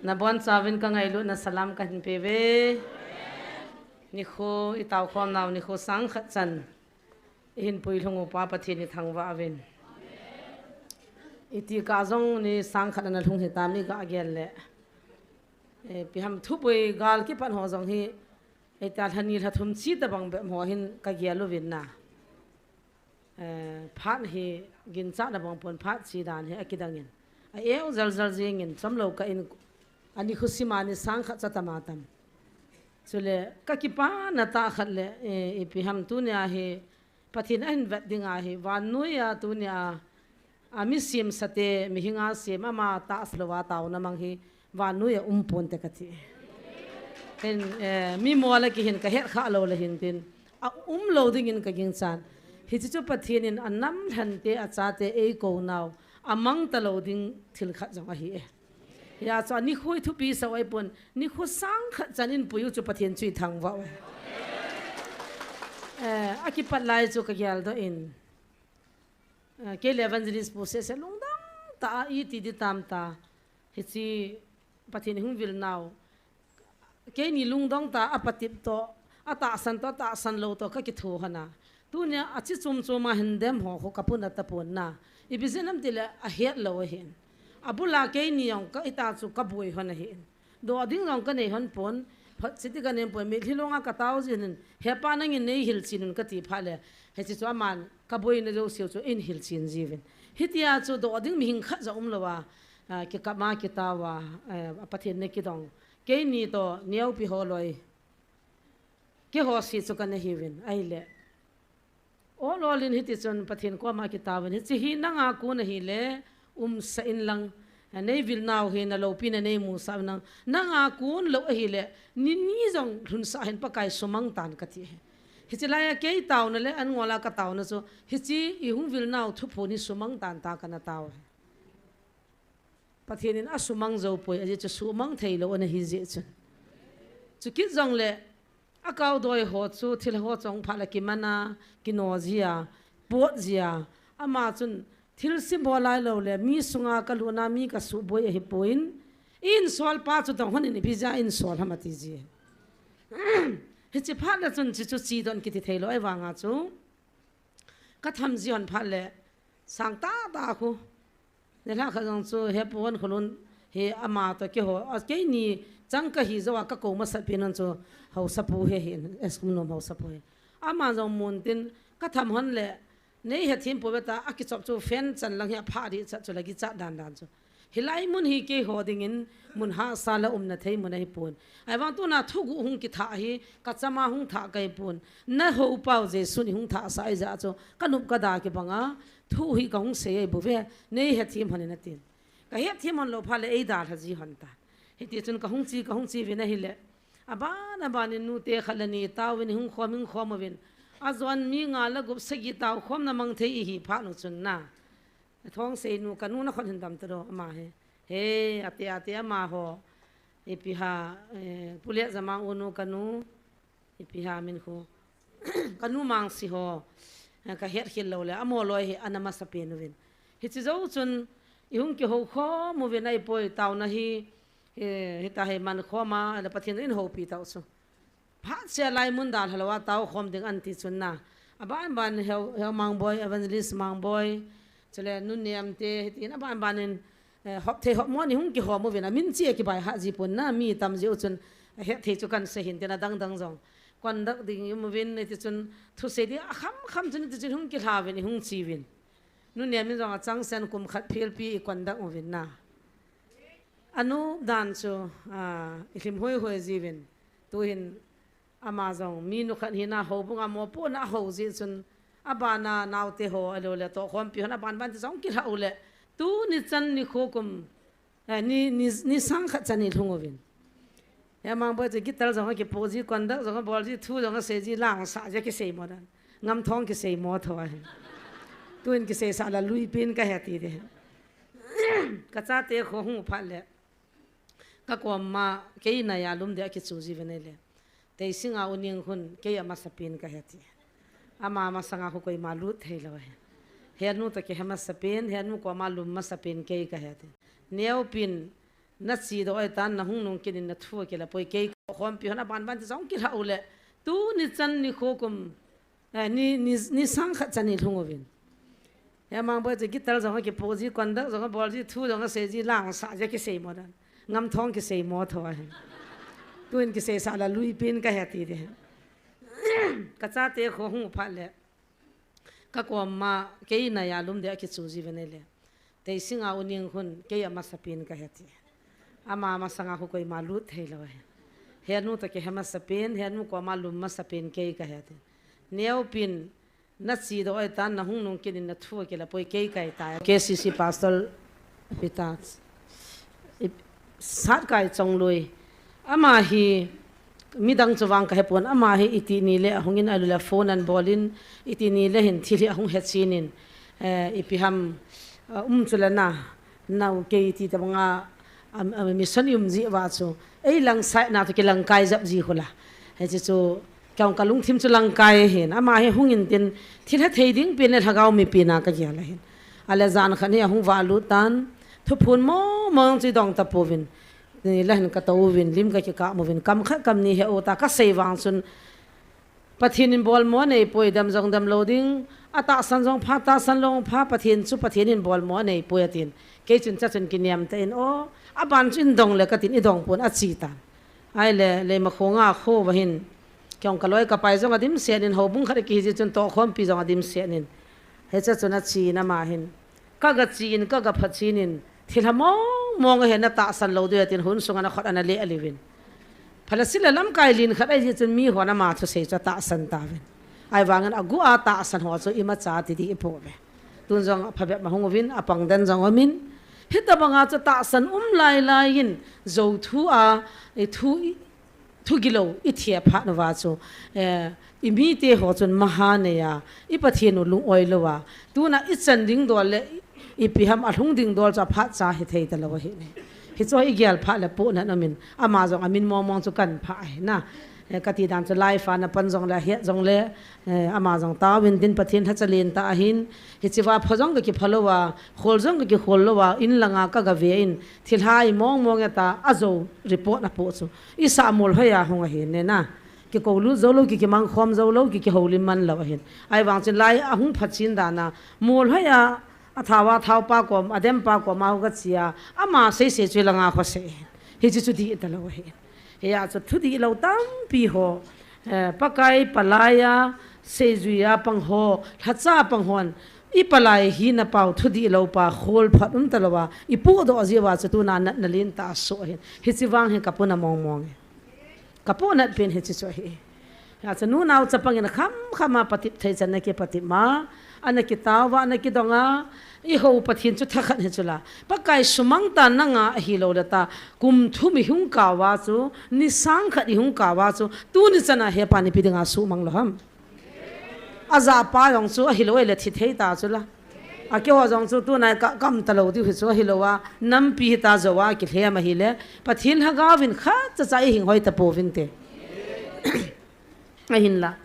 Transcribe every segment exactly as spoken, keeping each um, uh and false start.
Nabonchauvin kangailutna salam kahin peuve. Nikho itao khomnau nikho sangkhat chan ihin puilhung upa Pathen ithangvah uvin. Iti kah jong ni sangkhat ana lhung hitam iga gel le. Eh, ipi ham thupui gal kipan ho jong hi, eh, ta lhani lhathum chi tabang bep ho hin kagel uvin na. Eh, phat hi ginchat nabang pon phat chi dan hi akidangin. A eu jaljal jingin chomlou kah in ani khusim a ni sangkhat cha tama tam. Chule kakipana tah khat le, eh, ipi ham tunia hi Pathen ahin vet dinga hi vannoiya tunia, a mi semsate, mihinga sem ama tahsa louva taona mang hi vannoiya um ponte kati. Hin, eh, mi mola kihin kahet kha lou le hintin. A umlou dingin kaginchan. Hiche chu Pathen in anam lhante achate eikou nau. Amang talou ding thil khat jong ahi e. Hia chu ani khui thupi sa oi pon. Nikho sangkhat chan in puiyu chu Pathen chu ithangvah oi. Eh, akipat lai chu kageldoh in. Eh, kei le evangelist pu sese lungdong tah a iti di tam ta. Hiche Pathen hung vil nau. Keini lungdong tah a apatep toh, atahsan toh, atahsan lou toh, kakitho hana. Tunia achi chom chom a hin dem ho kho kapuna tapon na. Ipi jeh ham tile ahet lou ahin. Abula keini jong ka ita chu kaboi hon ahin. Doh ding jong kanei hon pon, phat siti kanei pon, mitlhi longa katao jin hin, hepa nangin neihil chin un kati phat le, hiche chu aman kaboina jouseu chu eihil chin jiuvin. Hitia chu doh ding mihem khat jong umlouva, ah, kikap ma kitao a, eh, Pathen na kidong. Keini toh neopi ho loi. Keiho si chu kana hiuvin, ahile. Ol ol in hiti chun Pathen koma kitaovin, hiche hi nanga kon ahile, umsah in lang, nei vil nau hi na loupina nei musah in lang, nanga kon lou ahile, ni ni jong lhunsah hin Pakai sumang tan kati hi. Hiche laiya kei taona le an ngola kataona chu, hiche ihung vil nau thuphon hi sumang tan ta kana tao hi. Pathen in asumang jou poi, ajeh chu sumang thei lou ana hi jeh chun. Chukit jongle, akaodoi ho chu thil ho chong phat le kiman a, kino jia, pot jia. Ama chun thilse bol lai lou le, mi sunga kalut na mi kasuboi ahi pon. Insol pa chu dong hon in ipi jeh a insol ham ati ji. Hiche phat le chun hiche chu chidon kiti thei lou, ahivanga chu. Katham ji hon phat le, sang tah tah khu. Nilhah khat jong chu, he pu hon khulun, he ama toh keiho, a keini chang kahi jou a kakou masat pen hon chu, haosapu he hin, eskum nom haosapu he. Ama jong mun tin, katham hon le, nei hethem pou ve ta, akichop chu fan chan lang hi apha di chat chu lagi chat dan dan chu. Hilai mun hi keiho dingin mun hahsa le umna thei mun ahi pon. Ahivang tuna thuguh hung kitha hi, kachama hung thah kahi pon. Nahou pau Jesun ihung thahsah ahi jeh chu, kanup kada kibanga, thu hi kahung sei ahi bou ve, nei hethem hon in atin. Kahethem hon lou phat le eidalha ji hon ta. Hiti chun kahung che, kahung che uvin ahile. Aban, aban in nute khat le ni taovin ihung khom, hung khom uvin. Ajon mi nga le gup sagi tao khomna mang thei ihi phat u chun na. Thong sei nu, kanu nakhut hin dam talou ama hi. He, ate, ate amaho. Ipi ham, eh, Pu Letjamang u nu kanu. Ipi ham min khu. Kanu Mangsi ho. Eh, kahet khel lou le, amo loi hi ana masapen uvin. Hiche jou chun, ihung kihou khom uvin ahipoi taona hi, eh, hita hi man khom a, le Pathen in houpi tau chu. Phat sia lai mun dalha lou a tao khom ding anti chun na. Aban ban Heu, Heu Mangboi, Evangelist Mangboi. Chule Nu Niam te, hitin aban ban in, eh, hop thei hop mo ni hung kihom uvin. Amin chi akibai ha ji pon na, mi tam ji u chun, ahet thei chu kan sei hin tin adang dang jong. Conduct ding um uvin, hiti chun thusei ding akham kham chun hiti chun hung kilha uvin, hung che uvin. Nu Niam in jong achang sen kum khat phel pi i conduct uvin na. Anu dan chu, ah, i lhim hoi hoi ji uvin. Tuhin ama jong mi nu khat hina houbung a mopohna ahou ji chun abana naote ho alou le tohkhompi hon aban ban te jong kilha u le. Tuni chan nikho kum, eh, ni, ni, ni sang khat chan i lhung uvin. He Mangboi chu guitar jong akipoh ji, conduct jong abol ji, thu jong asei ji, langsah ji akisei mo dan. Ngamthong kisei mo tho ahi. Tuin kisei sah la lui pen kahe ti de. Kachate kho hung phat le. Kakom ma, kei nai a lum de akichu ji uvin ahile. Teisinga U Nengkhun, kei amasapen kahe ti. Ama masanga khu koima lut thei lou ahi. Henu toh kihe masapen, henu koma lum masapen kei kahe ti. Neopin, nachi doh ahitan, nahung nung kit in nathu akila poi, kei kakhompi hon aban ban ti jong kilhah uleh. Tuni chan nikho kum, eh, ni, ni, ni sang khat chan ilhung uvin. He Mangboi chu guitar jong akipo ji, conduct jong abol ji, thu jong asei ji, langsah ji akisei mo dan. Ngamthong kisei mo tho ahi. Tuin kiseisah la luipin kahe ti de. Kachate kho hung phat le. Kakom ma, kei naiya lum ding akichu ji uvin ahile. Teisinga U Ningkhun, kei amasapen kahe ti. Ama masanga khu koima lut thei lou ahi. Henu toh kihe masapen, henu koma lum masapen kei kahe ti. Neopin, nachi doh ahitan, nahung nung kit in nathu akila poi, kei kahi tai. K C C Pastor Peter. I, Satkai Chongloi. Ama hi midang chu vang kahepon, ama hi iti nile ahung in, ahilou le phone anabol in, iti nile hin thil hi ahung hechen in, eh, ipi ham, eh, um chu le na, nau kei ti tabanga, am, am, mission i um ji uva chu. Ei lang side na toh kilang kai jap ji khu la. Hiche chu, kei jong kalungthim chu lang kai ahin. Ama hi hung intin, thil hethei ding pen le lhagao mipi na kagel ahin. Ahile jan khat hi ahung valut tan, thuphon mong mong chu idong tapouvin. Ni le hin katou uvin, lim kakikap uvin, kam khat kam ni he u ta kasei vang chun, Pathen in bolmo anei poi, dam jong dam lou ding, atahsan jong pha, tahsan lou pha, Pathen chu Pathen in bolmo anei poi atin. Kei chun cha chun kiniam tah in, o, aban chu indong le katin, idong pon achi tan. Ahile, Leimakhong a kho uva hin, kei jong kaloi kapai jong adimset in, houbung khat akihi ji chun tohkhompi jong adimset in. Hiche chun achi in ama hin. Kaga chi in, kaga phachen in, thilha mong mong ahi, natahsan lou diu atin, hun sunga nakhut ana leh liu vin. Phalasi le lamkai lin khat ahi jeh chun mihon ama thusei chu atahsan tauvin. Ahivangin aguh a tahsan ho chu imacha ti ding ipouve. Tun jong aphabep ma hung uvin, apang den jong umin. Hitabanga chu tahsan um lai lai in, jou thu a, i thu i, thugilou, i thia phat uva chu, eh, i mite ho chun maha neiya, i Pathen u lung-oi louva, tuna i chan ding dol le, ipi ham alhung ding dol chu aphat cha hithei talou ahi. Hichu igel phat le pohnat umin, ama jong amin mong mong chu kan phah ahi na. Eh, kati dan chu live a napan jong le, ahet jong le, eh, ama jong taovin tin Pathen lhacha lentah ahin, hichea pha jong kakipha louva, khol jong kakikhol louva, in langa kaga ve in, thilha imong mong e ta, ajou report apoh chu. Isa Molhoi a hung ahi nena. Kikoulut jou lou, kikimang khom jou lou, kikihoulim man lou ahin. Ahivang chun lai ahung phachen dan a, Molhoi a, athao a thaopa kom, adempa kom a hung kachi a, ama seisei chu langa khosei ahin. Hiche chu dih talou ahin. Hia chu thudihlou tampi ho, eh, Pakai palai a, seijui a pang ho, lhacha pang hon, i palai hi napao thudihlou pa, khol phat um talouva, ipohdoh jeh uva chu tuna natna lentah asoh ahin. Hiche vang hi kapohnat mong mong e. Kapohnat pen hiche chu ahi. Hia chu nunao chapang in kham kham a patep thei chan nakipatep ma, ana kitao uva, ana kidong a, i hou Pathen chu thakhat hi chu la. Pakai sumang ta nanga ahilou le ta, kum thum ihung kah uva chu, ni sang khat ihung kah uva chu, tuni chan a hepa in ipi dinga sumang lou ham. Ajah pa jong chu ahilou le thi thei ta chu la. Akeiho jong chu tuna ka kam talou diu hi chu ahilouva, nampi hita jouva kilhem ahile, Pathen lhagao vin khat cha cha ihing hoi tapouvin te. Ahinla,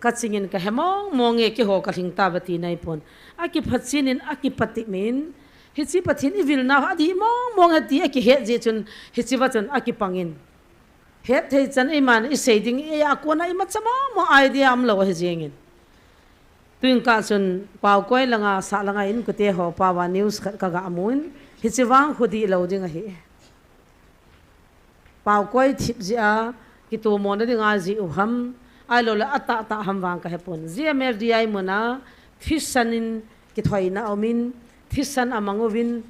kaching in kahe mong mong e, keiho kalhing tauve ti nahi pon. Akiphachen in, akipatep in, hiche Pathen ivilna ho adih mong mong e ti akihet jeh chun, hichea chun akipang in. Hetthei chan eiman isei ding, eia kona imacha mong mong idea umlou ahi jeng in. Tuin kah chun Paokoi langa, sah langa inkote ho pao a news khat kaga mun, hiche vang khu dihlou ding ahi. Paokoi thip jeh a, kitomona dinga jeh u ham, ahilou le atahtah ham vang kahe pon. G M F D I muna, thisan in kithoina aumin, thisan amang uvin,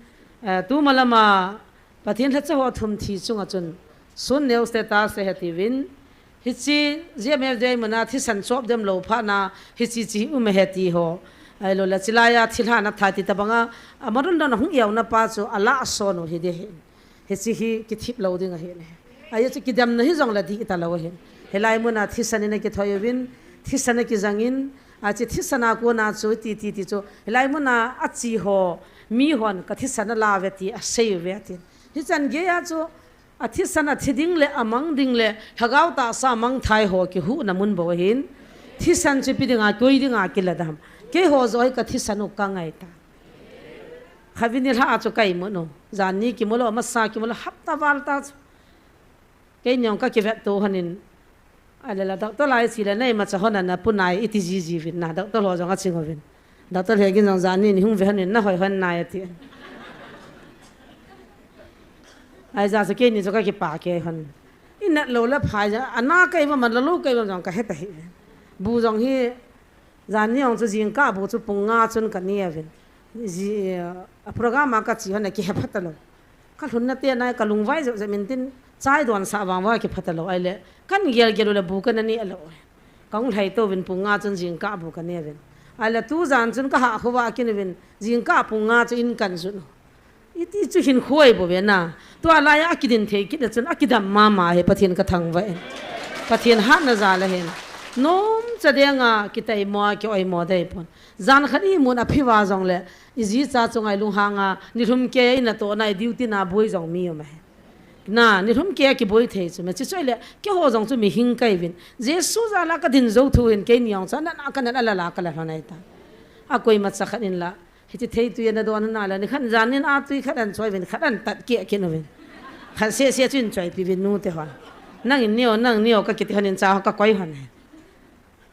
eh, tumalama, Pathen lhacha ho thum thi chunga chun, sun neo status ahi tiuvin, hiche G M F D I muna thisan chop dem lou phat na, hiche che um ahi ti ho. Ahilou le chilai a thilha na thai ti tabanga, amarul don ahung euna pa chu alah son u hi ding ahi. Hiche hi kithip lou ding ahi ne. Ahi chu kidemna hijong le dih talou ahi. Hilai muna thisan in akithoi uvin, thisan akijang in, ache thisan a kona chu ti, ti, ti chu. Hilai muna ache ho, mihon kathisan ala uve ti asei uve atin. Hichan geiya chu, athisan athi ding le, amang ding le, lhagao tahsa mangthai ho kihuhna mun bou ahin. Thisan chu ipi dinga, koi dinga kila dem. Keiho joh hi ka thisan u ka ngai ta. Khatvei nilhah a chu ka imut u. Janni kimu lou, amasa kimu lou, hapta val ta chu. Keini jong ka kivet to hon in. Ahile la doctor lai chele na imacha hon ana pu nai iti jiji uvin na doctor ho jong aching uvin. Doctor Hegin jong janni ni hung ve hon in na hoi hon nai ati. Ahijeh chu keini chu ka kipa kei hon. Inat lou le phai ja, ana kei va man lou kei va jong ka he ta hi. Bu jong hi Janni jong chu jingkah bu chu pung nga chun ka ne uvin. Ji, a program a ka che hon a kihe pha talou. Ka lhunna te nai ka lungvai jep jep in tin chai don sah vang va kipha talou ahile. Kan gel gel u le bu ka na ne lou. Ka hung lhai to uvin pung nga chun jingkah bu ka ne uvin. Ahile tu jan chun ka hah khovah kit uvin jingkah pung nga chu in kan jun u. Iti chu hin khoi bou ve na. Tua lai a kidin thei kit na chun a kidam mama hi Pathen ka thangvah in. Pathen hatna jal ahin. Nom cha deng a kitaimo a ki oimo dei pon. Jan khat i mun a phi va jong le i ji cha chu ngai lunghang a ni lhum kei a i na to na i duty na boi jong mi um ahi. Na, ni lhum kei a kiboi thei chu me. Chi choi le keiho jong chu mi hing kai vin. Jesu jal a ka din jou thu hin keini jong cha na na ka na la la ka la hlon ai ta. A koima cha khat in la. Hiche thei tui ana don na la, ni khat jan in a tui khat an choi vin, khat an tat keh keh uvin. Khat seh seh chu in choi pi vin nu te hon. Nang in neo, nang neo ka kiti hon in cha ho ka koi hon.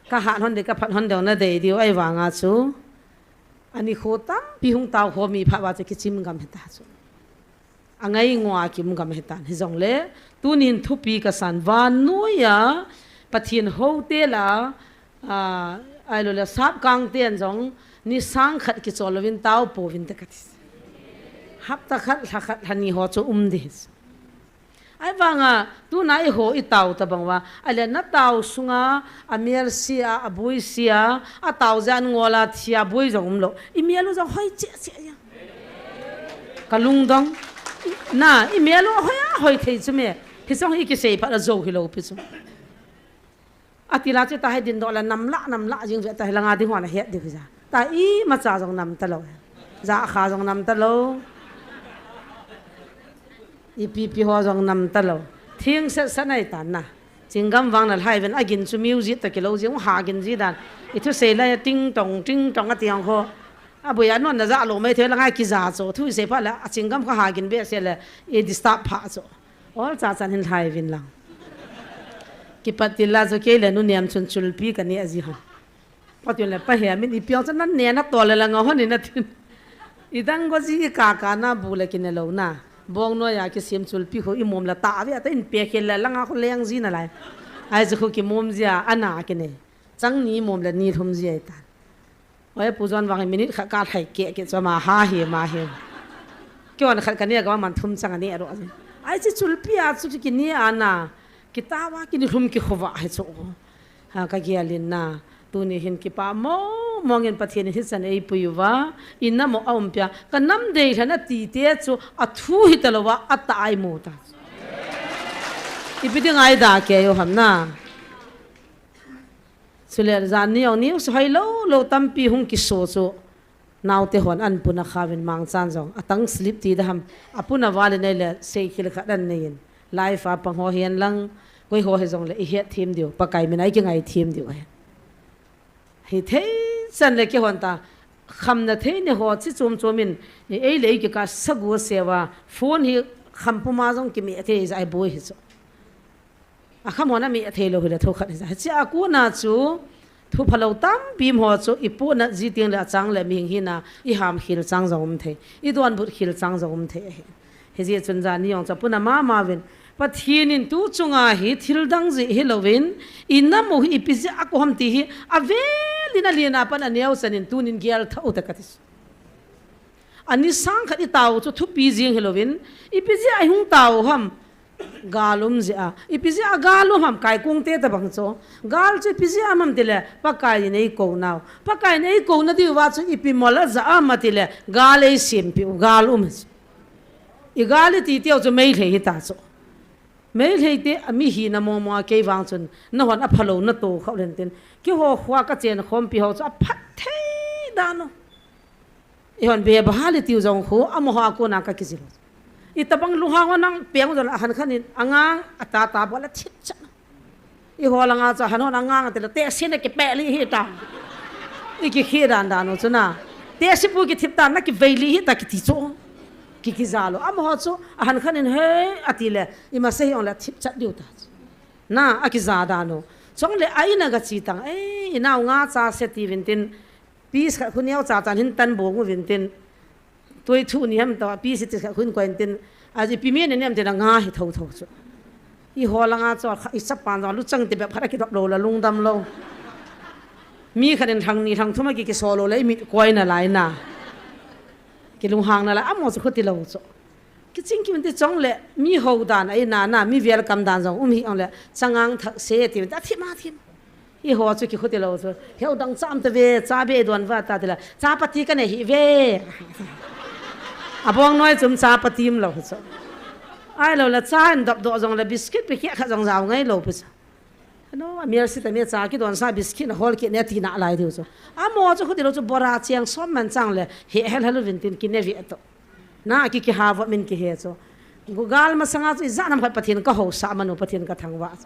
Ka hat hon de, ka phat hon de na dei diu ai vang a chu. Ani kho tampi hung tao kho mi pha va chu kichim gam hita chu. A ngai ngua kim gam hitan. Hijongle, tunin thupi ka san vannoi a, Pathen houte la, a, ahilou le, sap kang ten jong, ni sang khat kichol louvin tao pouvin te kati. Hapta khat, lha khat, lha ni ho chu um di. Ahivanga, tuna i ho i tao tabang uva, ahile na tao sunga, a mel sia, a bui sia, a tao jan ngol a thia bui jong um lou. I mel u jong hoi che che ya. Ka lungdong. Na, i mel u hoi a hoi thei chu me. Hi jong hi kisei phat a jou hilou pi chu. Ati la chu ta hi din doh la nam la, nam la jing ve ta hi langa ding hon a het ding hi ja. Ta imacha jong nam talou. Ja kha jong nam talou. Ipi pi ho jong nam talou. Thing set set nai tan na. Chinggam vang na lhai ven a gin chu music ta kilou jing u ha gin ji dan. I thusei lai a ting tong, ting tong a ti ang ho. A bui a non na ja lou mai thei la ngai kija chu. Thusei pha la a chinggam kha ha gin be se le i disturb pha chu. Ol cha chan hin lhai vin lang. Kipat til la chu kei le nu niam chun chulpi ka ne a ji hon. Pathen le pa he min i piang chu nan ne na tol le la nga hon in a tin. I dang go ji i ka ka na bu le kine lou na. Bong noi a kisem chulpi khu i mom la ta ve a ta in pe khel le la nga khu leng ji na lai. Ai chu khu kimom ji a ana kine. Chang ni mom le ni lhum ji ai ta. Oi, Pu John vang hi minute khat ka lhai keh keh chu ama ha hi, ma hi. Kei on khat ka ne a ka man thum chang a ne a ro. Ai chi chulpi a chu kine a na. Kita va kini lhum ki khova hi chu. Ha ka gel in na. Tuni hin kipa mo mong in Pathen in hichan ei pui uva. I nam u a um pia. Ka nam dei lhana ti te chu a thu hi ta lou va a ta ai mu ta. Ipi ding ai da kei u ham na. Chule jan ni ong ni u sa hoi lou lou tampi hung kiso chu. Naote hon an puna kha vin mangchan jong. A tang slip ti da ham. A puna vale nei le sei khil khat an nei in. Life a pang ho hian lang. Koi ho hi jong le i het thim diu. Pakai min ai ki ngai thim diu he. Hi thei chan le kei hon ta. Kham na thei ne ho chi chum chum in. Ei le ei ki ka sagu sewa. Phone hi kham puma jong ki me thei ja ai boi hi chu. A khamona mi a thei lou hi le thu khat hi ja. Hiche a kona chu thu phalou tampi mo chu i puna ji ting le a chang le mihing hina i ham khil chang jong um thei. I donbut khil chang jong um thei ahi. Hijeh chun jan ni ong cha puna mama vin. Pathen in tu chunga hi thil dang ji hi louvin i nam u hi ipi jeh a ko ham ti hi a velin a lina pan a neo chan in tunin gel tha u ta kati. Ani sang khat i tao chu thupi jing hi louvin ipi jeh a i hung tao ham. Gal um jeh a. Ipi jeh a gal um ham kai kung te ta bang chu. Gal chu ipi jeh a mam ti le Pakai in ei ko nau. Pakai in ei ko na diu va chu ipi mol a ja a ma ti le gal ei sim pi u gal um. I gal i ti teu chu mei lhei hi ta chu. Mei lhei te a mi hi na mo mo a kei vang chun na hon a phalou na to khau len tin. Kei ho khua ka chen khom pi ho chu a phat thei dan u. I hon be ba hali tiu jong khu, a mo ha ko na ka kizil. I tabang lu ha nang peng jong a han khan in, angang, a ta ta bol a thip cha. I ho langa cha han hon angang te la te sin a ki pe li hi ta. I kikhe dan dan u chu na. Te sipu kithip ta na kivei li hi ta kiti chu. Ki kija lou. Amaho chu ahan khan in he ati le. I masa hi ong le thip chat diu ta. Na a kija dan u. Chong le a ina ga chi tang. Ei, i nau nga cha se ti vin tin. Piece khat khu neo cha chan hin tan bong u vin tin. Tui thu ni ham to, piece ti khat khu in koi in tin. A ji pi mi ne nem tin a nga hi tho tho chu. I ho la nga cho kha i sap pan jong lu chang ti bep khat a kidop lou la lungdam lou. Mi khat in thang ni thang thum a ki kiso lou le i mit koi na lai na. Kilunghang na lai amaho chu khu ti lou chu. Kiching kim ti chong le mi ho dan a i na na mi welcome dan jong um hi ong le changang thak se ti ta thim a thim. I ho chu kikhuti lou chu. Heu dang cham ta ve, cha be don va ta ti la. Cha pati ka nei hi ve. A bong noi chum cha pati um lou chu. Ai lou la cha in dop do jong la biscuit pe khe kha jong jao ngai lou pi chu. No, a mial si ta mi cha kidon sa biscuit na hol kit ne ti na lai diu chu. Amaho chu khuti lou chu bora cheng som man chang le. He hel hel u vin tin ki ne ve to. Na ki kiha va min kihe chu. Gal masanga chu i ja nam khat Pathen ka ho sa manu Pathen ka thangvah.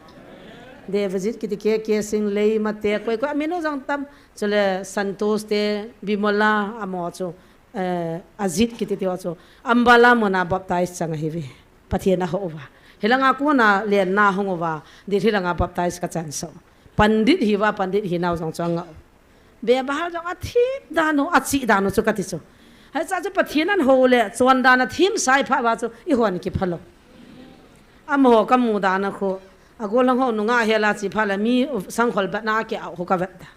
Devajit kiti ke ke sing lei mate koi koi aminu jong tam. Chule Santos te Bimola amaho chu. Eh, Ajit kiti te ho chu. Ambala muna baptize chang ahi ve. Pathen a ho uva. Hilanga kona len na hung uva. Dit hilanga baptize ka chan so. Pandit hi va pandit hi nau jong chang nga. Be bahal jong a thim dan u, a chi dan u chu ka ti chu. Hai cha chu Pathen an ho le, chon dan a thim sai pha va chu, i hon ki phalo. Amaho ka mu dan a khu, a gol hang ho nunga he la chi pha la mi sangkhol bat na ke au ho ka vet da.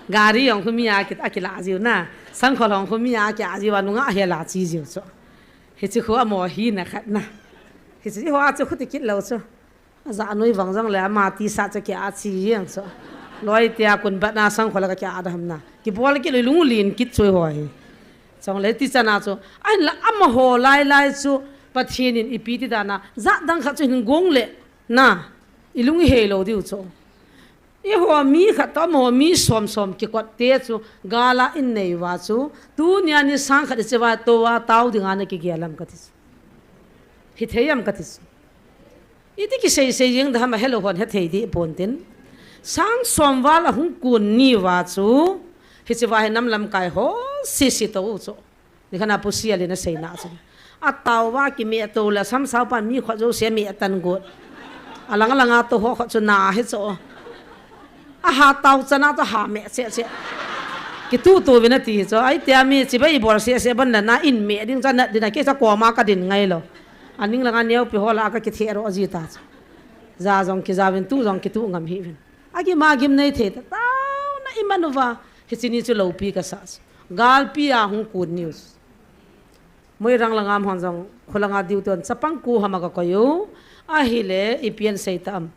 Gari jong khu mi a ki, a ki la jiu na, sangkhol jong khu mi a ki a jiu a nunga he la chi jiu chu. Hi chi khu amaho hi na khat na. Hi chi ho a chu khu ti kit lo chu. A ja noi vang jang le ama ti sa cha kia chi jeng so. Loi tia kun bat na sang khola ka kia da ham na. Ki bol ki loi lung lin kit choi ho hi. Chong le ti chana chu. Ai la amaho lai lai chu Pathen in ipi ti dana. Ja dang khat chu hin gong le na. I lung i hei lo diu chu. I ho mi khat to amaho mi som som ki kot te chu. Gala in nei va chu. Tu nia ni sang khat i che va to va tau dinga na ki gelam ka ti chu. Hi thei am ka ti chu. Iti kisei sei jeng da hama hello hon he thei di pon tin. Sang som val a hung kun ni va chu. Hichi va he nam lam kai ho si si to u chu. Ni khana pu si a le na sei na chu. A tau va ki me to la sam sau pan mi kho jo se me tan got. A lang lang a to ho kho chu na he chu. A ha tau chana to ha me che che. Ki tu tu vin a ti chu. Ai tia mi chi bai bol se se ban la na in me ding cha na din a ke cha ko ma ka din ngai lo. A ning langa neo pi ho la ka ki the ro ji ta chu. Ja jong ki ja vin tu jong ki tu ngam hi vin. A ki ma gim nei the ta tau na i man uva. Hi chi ni chu lo pi ka sa chu. Gal pi a hung kun news. Moi rang langa hon jong, kholanga diu ton, chapang ku hama ka koi u, ahile, i pian sei ta am.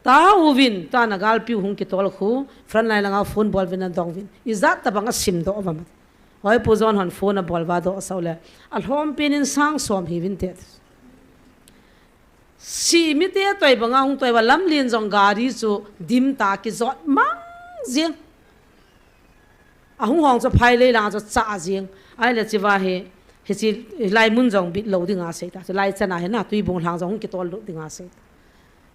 Ta u vin, ta na gal piu hung ki tol khu, front line langa phone bol vin an dong vin. I jat ta bang a sim do va mat. Hoi pu jon hon phone a bol va do sau le. A hlom pin in sang som hi vin te. Si mi te toi banga hung toi va lam lin jong gari chu dim ta ki jot mang jing. A hung hong chu phai lei lang chu cha jing. Ai le chi va hi, hi chi lai mun jong bit lo ding a sei ta. Chu lai chana hi na tui bung lang jong hung ki tol lo ding a sei ta.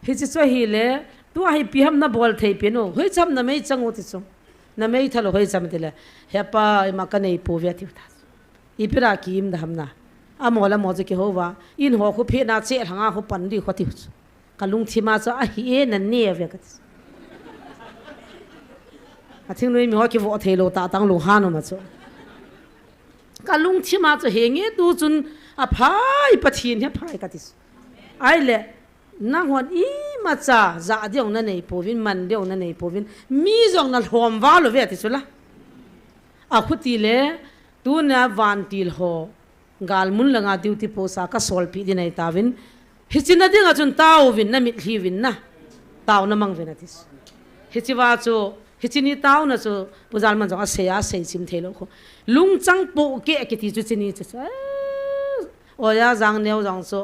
Hi chi chu hi le, tu a hi pi ham na bol thei pi no. Hoi cham na mei chang u ti chu. Na mei thalo hoi cham ti le. He pa i ma ka nei pu ve ti ta. I pira ki im da ham na. A mo la mo chu ki ho va. In ho khu phe na che lhanga khu pan di kho ti chu. Ka lungthima chu a hi e na ne ve ka ti. A thingnoi mi ho ki vo thei lo ta tang lunghan um a chu. Ka lungthima chu he nge tu chun a phai Pathen he phai ka ti chu. Ai le, nang hon i ma cha, ja diong na nei povin, man diong na nei povin, mi jong na hlom va lo ve ti chu la. A khuti le, tu na vantil ho. Gal mun langa duty post a ka solpi di nei tavin. Hichi na dinga chun tauvin na mitlhi vin na. Tau na mang vin a ti. Hichi va chu, hichi ni tau na chu, pujal man jong a sei a sei chim thei lo kho. Lungchang po ke ki ti chu chi ni chu. Eh, oya jang neo jang chu.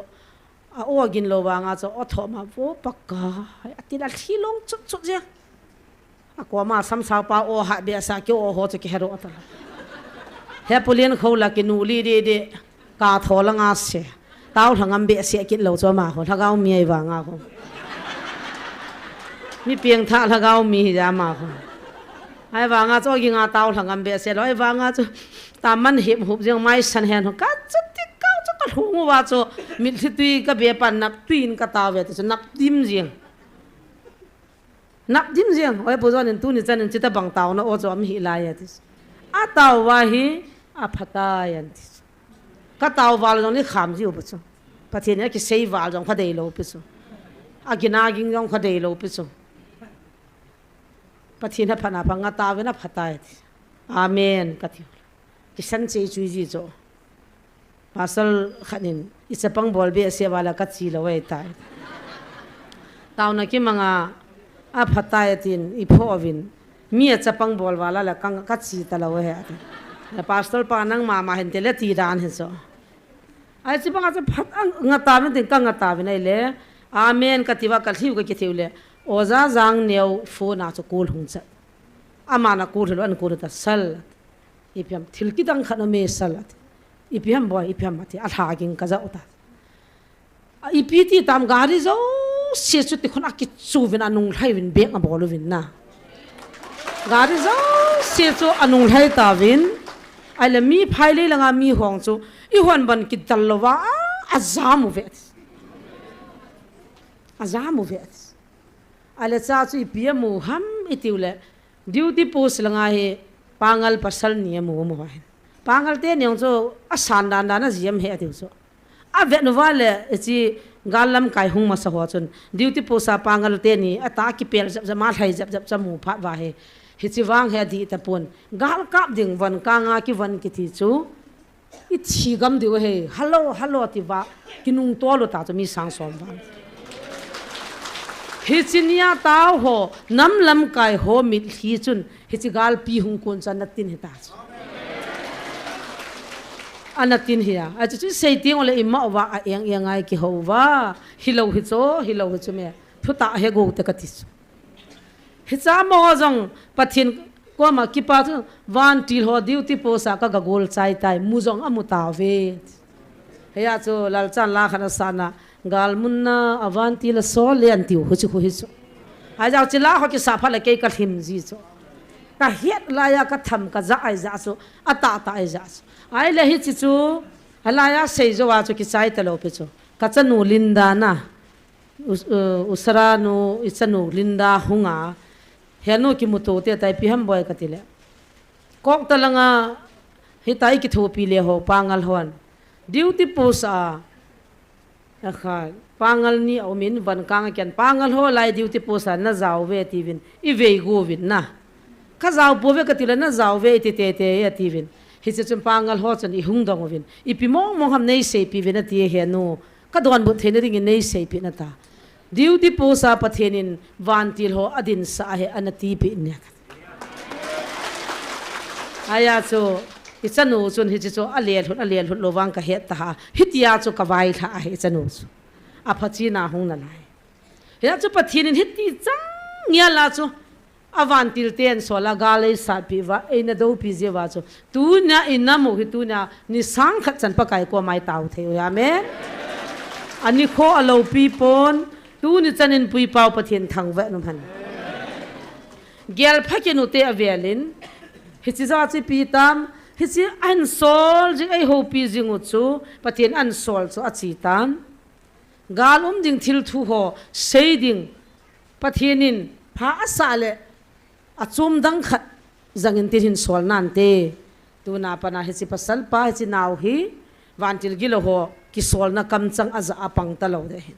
A o gin lo vanga chu, o tho ma vo pa ka. A ti la thli long chut chut je. A ko ma sam sau pa o ha be sa ki o ho chu ki hero ta. He pulin kho la ki nu li de de. Ka tho la nga se. Tau lhangam be se kit lo chu ma ho. Lhagao mi ai vanga ho. Mi pengthah lhagao mi hi jama khu. Ahivanga chu ginga tao lhangam behseh lou. Ahivanga chu taman hip hup jeng mai san hen ho. Ka chu ti kau chu ka lhung uva chu mitlhi tui ka be pan nap tuin ka tao ve ti chu nap dim jeng. Nap dim jeng. Oi, Pu John in tuni chan in chita bang taona o chu am hi lai ati. A tao uva hi a phatai anti. Ka tao val jong ni kham jiu pu chu. Pathen a kisei val jong kha dei lou pi chu. A gina ging jong kha dei lou pi chu. Pathen a phatna pha nga taovin a phatai ati. Amen ka ti. Kisan chei chui ji chu. Pastor khat in i chapang bol behseh vala ka chi lou e tai. Taona kimanga a phatai atin i pho ovin. Mi a chapang bol vala la ka, ka chi ta lou e ati. Pastor pa nangma ma hin te le ti dan hi chu. Ai chi banga chu phat ang nga taovin tin ka nga taovin ai le. Amen ka ti uva ka lhiu ka kithiu le. Oja Jangneo phone a chu call hung chat. Ama na call lou an call ta sal. Ipi ham thil kidang khat na me sal ati. Ipi ham boi, ipi ham ati. A lha ging ka jao ta. A ipi ti tam gari jouse chu tikhon a kichu uvin a nung lhai uvin bek a bol uvin na. Gari jouse chu a nung lhai tauvin. Ai le mi phai lei langa mi hong chu i hon ban kidal louva a, a jam uve ati. A jam uve ati. Ai le cha chu ipi amu ham i tiu le. Duty post langa hi Pangal pasal ni amu amu hin. Pangal teni jong chu a san dan dan a jam he a tiu chu. A vet uva le, hichi gal lamkai hung masa ho chun. Duty post a Pangal teni, a ta kipel jap jap, ma lhai jap jap cha mu phat uva hi. Hichi vang hi a dih tapon. Gal kap ding von kanga kivon kiti chu. I thi gam diu he. Hello, hello ti uva. Kinung tol u ta chu mi sang som vang. Hichi nia tao ho, nam lamkai ho mitlhi chun. Hichi galpi hung kun chu ana tin hi ta chu. Ana tin hi a. A chu chu sei ting ole ima uva a eng eng ai kiho uva. Hilou hi chu, hilou hi chu me. Thu ta he go te ka ti chu. Hicha mo jong Pathen koma kipa chu vantil ho duty post a ka gagol chai tai mu jong amu tauve. Heya chu lalchan la khat a sana gal munna a vantil a sol le an tiu huchi khu hi chu. Ai jao chi la ho kisa pha le kei ka hlim ji chu. Ka het laiya ka tham ka ja ai ja chu. A ta ta ai ja chu. Ai le hichi chu. A laiya sei jo a chu kichai ta lou pi chu. Ka chanu Linda na. Us-, uh, Usara nu, i chanu Linda hunga. Henu kimuto te tai pi ham boi ka ti le. Kok talanga, hi tai kithopi le ho, Pangal hon. Duty post a. A kha, Pangal ni a umin, van kang a kian. Pangal ho lai duty post a, na jao ve ti vin. I vei go vin na. Ka jao po ve ka ti le, na jao ve i ti te te e ti vin. Hichi chun Pangal ho chun i hung dong vin. I pi mong mong ham nei sei pi vin a ti he nu. Ka donbut theina dingin nei seipeh na ta. Duty post a Pathen in vantil ho adin sa ahi ana tipeh ne. Ahi a chu, i chanu chun hichi chu alelhut, alelhut lou vang ka het ta ha. Hitia chu ka vailhah ahi i chanu chu. Apha china hung nalai. Hia chu Pathen in hiti chang ngial a chu. A vantil ten sol a gal ei satpi uva, ei na dopi jeh uva chu. Tunia i nam u hi tunia ni sang khat chan Pakai koma i tao thei u hi. Amen. A nikho a lopi pon, tuni chan in Pu Pau Pathen thangvah in um hen. Gel pha kit u te avel in, hichi ja chu ipi tam, hichi ahin sol jing ei houpi jing u chu, Pathen ahin sol chu achi tam. Gal um ding thil thu ho sei ding Pathen in pha asah le achom dang khat jangin tin hin sol nante. Tuna pana hichi pasal pa hichi nau hi vantil gilou ho kisolna kamchang aja a pang talou de hin.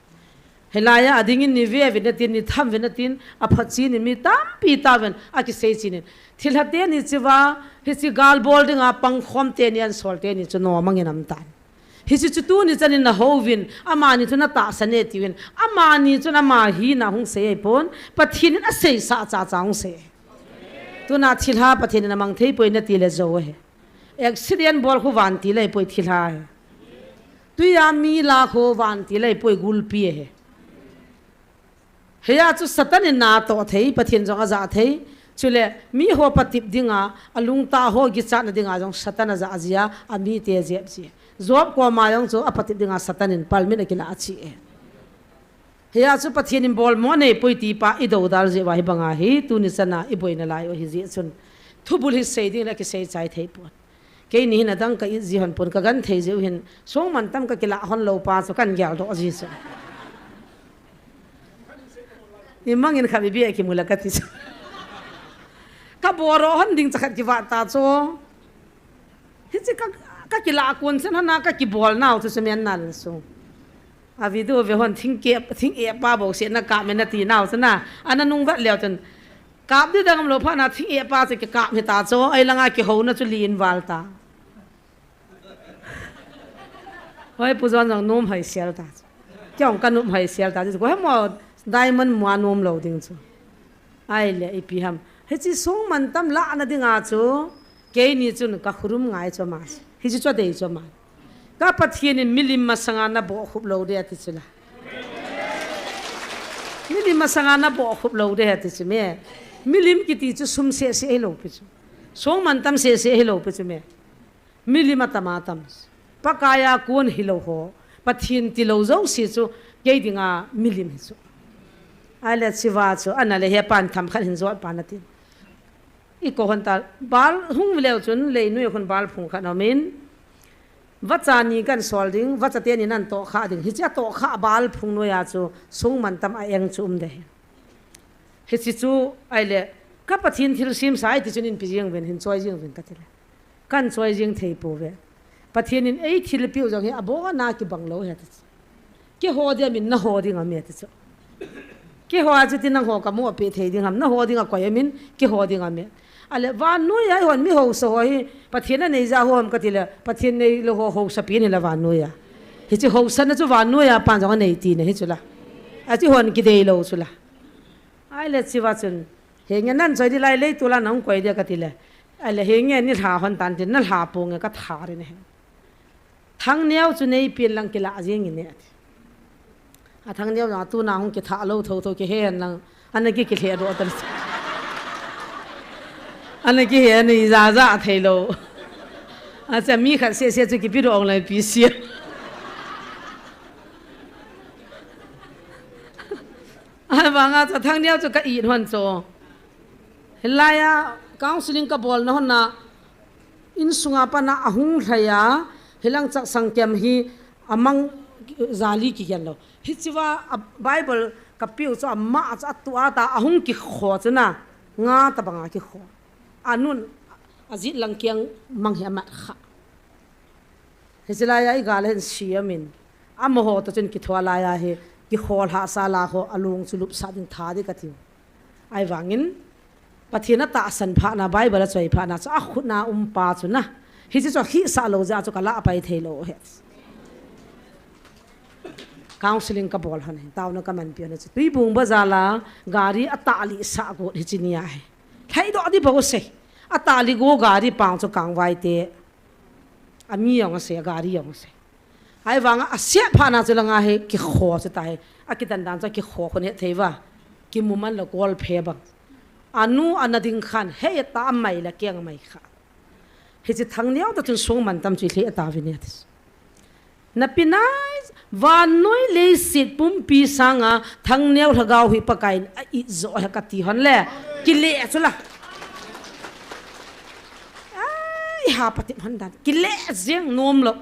Hilai a adingin ni ve vin atin, ni tham vin atin, apha chinin mi tampi tauvin akisei chinin. Thilha teni chiva hichi gal bol dinga pangkhom teni ahin sol teni chu nom angin um tan. Hichi chu tuni chanin na houvin, amani chu na tahsan e tiuvin, amani chun ama hina hung sei ahipon, Pathen in aseisah chacha hung sei. Tuna thilha Pathen in amang thei poi nati le jou ahi. Accident bol khu vantil ahipoi thilha ahi. Tuia mi la khu vantil ahipoi gulpi ahi. Hia chu Satan in na toh thei, Pathen jong aja thei. Chule, mi ho patep dinga, alungtah ho kichatna dinga jong Satan aja jia, amite jep ji. Job koma jong chu apatep dinga Satan in palmin akilah achi e. Hia chu Pathen in bolmo nei poi ti pa i dodal jeh uva hi banga hi tuni chana i boina lai u hi jeh chun thubul hi sei ding le kisei chai thei pon. Keini hin adang ka it ji hon pon, ka gan thei jeh u hin song mantam ka kila hon lou pa chu kan gel doh ji chu. I mangin kha bi bi a kimu la ka ti chu. Ka boro hon ding chakhat kiva ta chu. Hichi ka, ka kila kun sen hana ka kibol nau chu semen nal su. A video ve hon thing ke, thing e pa bo se na ka me na ti nau chu na. Ana nung vat leo chun. Kap di dang lo pha na thing e pa chu ki kap hi ta chu. Ai langa ki ho na chu li in val ta. Hoi pu jon jong nom hai sial ta. Kiong ka nom hai sial ta. Ko hemo diamond mua nom lo ding chu. Ai le ipi ham. Hichi song mantam la na dinga chu. Keini chun ka khurum ngai chu ma. Hichi chu dei chu ma. Ka Pathen in milim masanga na bo khup lo de ati chu la. Milim masanga na bo khup lo de ati chu me. Milim kiti chu sum se se hi lo pi chu. Song mantam se se hi lo pi chu me. Milim atam atam. Pakaiya kun hi lo ho. Pathen ti lo jo si chu kei dinga milim hi chu. Ai le chiva chu ana le he pan tham khat hin jot pa na ti. I ko hon ta bal hung leo chun lei nui hon bal phung khat nom in. Vacha ni kan sol ding, vacha te ni nan to kha ding. Hichi a to kha bal phung nui a chu song mantam a eng chu um de. Hichi chu ai le ka Pathen thil sim sai ti chun in pi jing ven hin choi jing ven ka ti le. Kan choi jing thei po ve. Pathen in ei thil piu jong hi abona kibang lo he ti chu. Ki ho dia min na ho ding a me ti chu. Ki ho a chu ti nang ho ka mu a pe thei ding ham, na ho ding a koi a min ki ho ding a me. A le van nui a hon mi ho sa ho hi Pathen a nei ja ho ham ka ti le Pathen nei lo ho ho sa pi ni la van nui a. Hichi ho sa na chu van nui a pan jong a nei ti na hi chu la. A chi hon ki dei lo chu la. Ai le chiva chun. He nge nan choi di lai lei tu la nang koi dia ka ti le. Ai le he nge ni lha hon tan tin na lha pu nge ka tha ri ne. Thangneo chu nei pin lang kila jing in ne ati. A Thangneo jong tu na hung ki tha lo tho tho ki he hen lang. Ana ki ki lhe do tan. Ana ki he ni ja ja thei lo. A cha mi khat se se chu ki pi do ong lai pi sia. Ai vanga chu Thangneo chu ka it hon chu. Hilai a counseling ka bol na hon na in sunga pana ahung lhai a hilang chak sang kem hi amang jali ki gen lo. Hichiva a Bible ka piu chu ama chu a tu a ta ahung ki kho chu na nga ta banga ki kho. Anun a jit lang kiang mang hi amat kha. Hichi lai a i gal hen siam in. Amaho to chun ki thua lai a hi ki khol ha sa la ho alung chu lup sa ding tha di ka tiu. Ai vangin Pathen a ta san pha na Bible a choi pha na chu a khut na um pa chu na. Hichi chu hi sa lo ja chu ka la pai thei lo he. Counseling ka bol han he. Tau na ka man pi na chu. Tuibung bazar la gari a ta li sa go hichi ni a he. Thai do di bo se. A ta li go gari pang chu kang vai te. A mi yong a se, a gari yong a se. Ai vanga a se pha na chu langa he ki kho chu ta he. A ki dan dan chu ki kho khon he thei va. Ki mu man lo kol phe bang. Anu ana ding khan he ta mai la kiang mai kha. Hichi Thangneo ta chun song mantam chu le ta vi ne ati. Na pi nai van nui le sit pumpi sanga Thangneo lhagao hi Pakai a i zo he ka ti hon le. Ki le chu la. Ai, ha pati man dan. Ki le jeng nom lo.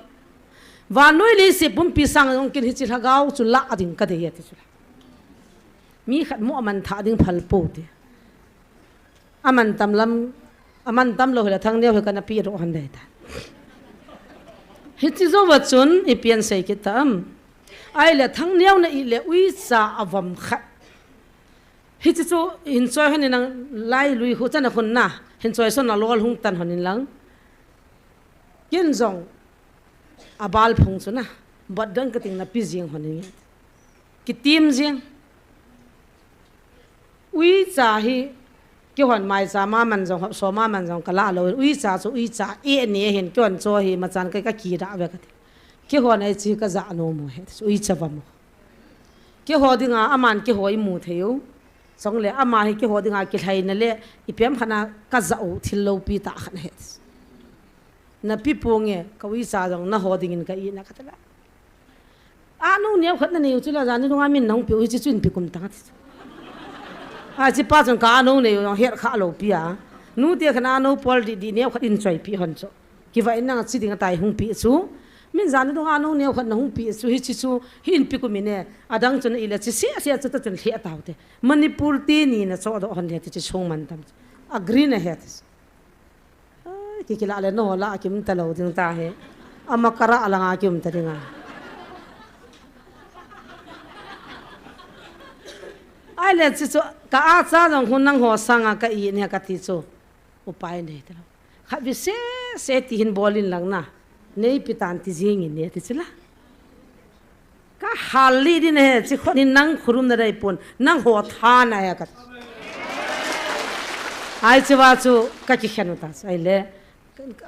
Van nui le sit pumpi sang jong kin hichi lhagao chu la a ding ka dei ati chu la. Mi khat mu aman tha ding phal po ti. Aman tam lam, aman tam lo hi la Thangneo hi ka na pi ro han dei ta. Hichi zo va chun i pian sei kit ta am. Ai le Thangneo na i le ui cha avam khat. Hichi chu hin choi hon in ang lai lui hu chana hun na. Hin choi son na lol hung tan hon in lang. Kin jong a bal phung chu na. Bat don ka ting na pi jing hon in. Ki tim jing. Ui cha hi ki hon mai cha ma man jong hop so ma man jong ka la lo. Ui cha chu ui cha e ne hin ki hon cho hi ma chan kai ka ki da ve ka ti. Ki hon ai chi ka ja no mo he. Ui cha va mo. Ki ho dinga aman ki ho i mu thei u. Song le ama hi ki ho dinga ki lhai na le i pem khana ka ja u thil lo pi ta khan he. Na pi pu nge ka ui cha jong na ho dingin ka i na ka ta la. A nu Neo khat nanei u chu la, jan ni dunga min nahung peh u hiche chu inpe kum tang ati chu. Achi pa chun ka anou nei u jong het kha lou pi a. Nute khat anou pol didi neo khat in choi pi hon chu. Kiva in nang chi ding atai hung pi chu. Min jan ni dunga anou neo khat nahung pi chu hiche chu hi inpe kum in e. Adang chun ile chi se se chu ta chun lheh tau te. Manipur te ni na cho do hon le ti chi sung man tam. A green a het. Ai, ki kila le no la kim ta lou ding ta he. Ama kara alanga kim ta dinga. Ai le chi chu ka a cha jong hun nang ho sanga ka i ne ka ti chu. Upai nei ta lou. Khat vi se se ti hin bol in lang na. Nei pi tan ti jing in ne ti chu la. Ka hal li din he, chi khon hin nang khurum na dai pon, nang ho tha na he ka. Ai chi va chu ka kikhen u ta, ai le,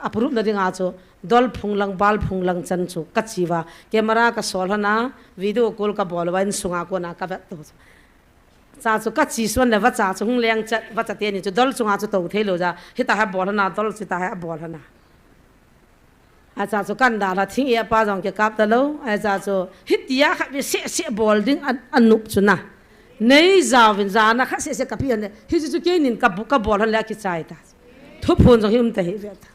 a purup na dinga chu, dol phung lang, bal phung lang chan chu, ka chi va, camera ka sol hon a, video call ka bol va, in sunga kona ka vet to chu. Cha chu ka chi suan le va cha chu hung leng chat, va cha te ni chu dol chunga chu to thei lou ja, hita ha bol hon a, dol chu ta ha bol hon a. Acha chu kan da la thing e pa jong ke kap ta lou. Acha chu hitia khat ve se se bol ding an, an nup chu na. Nei ja vin ja na khat se se ka pi an le. Hi chu chu ke nin ka bu ka bol han le a ki chai ta. Thu phun jong hi um ta hi ve ta.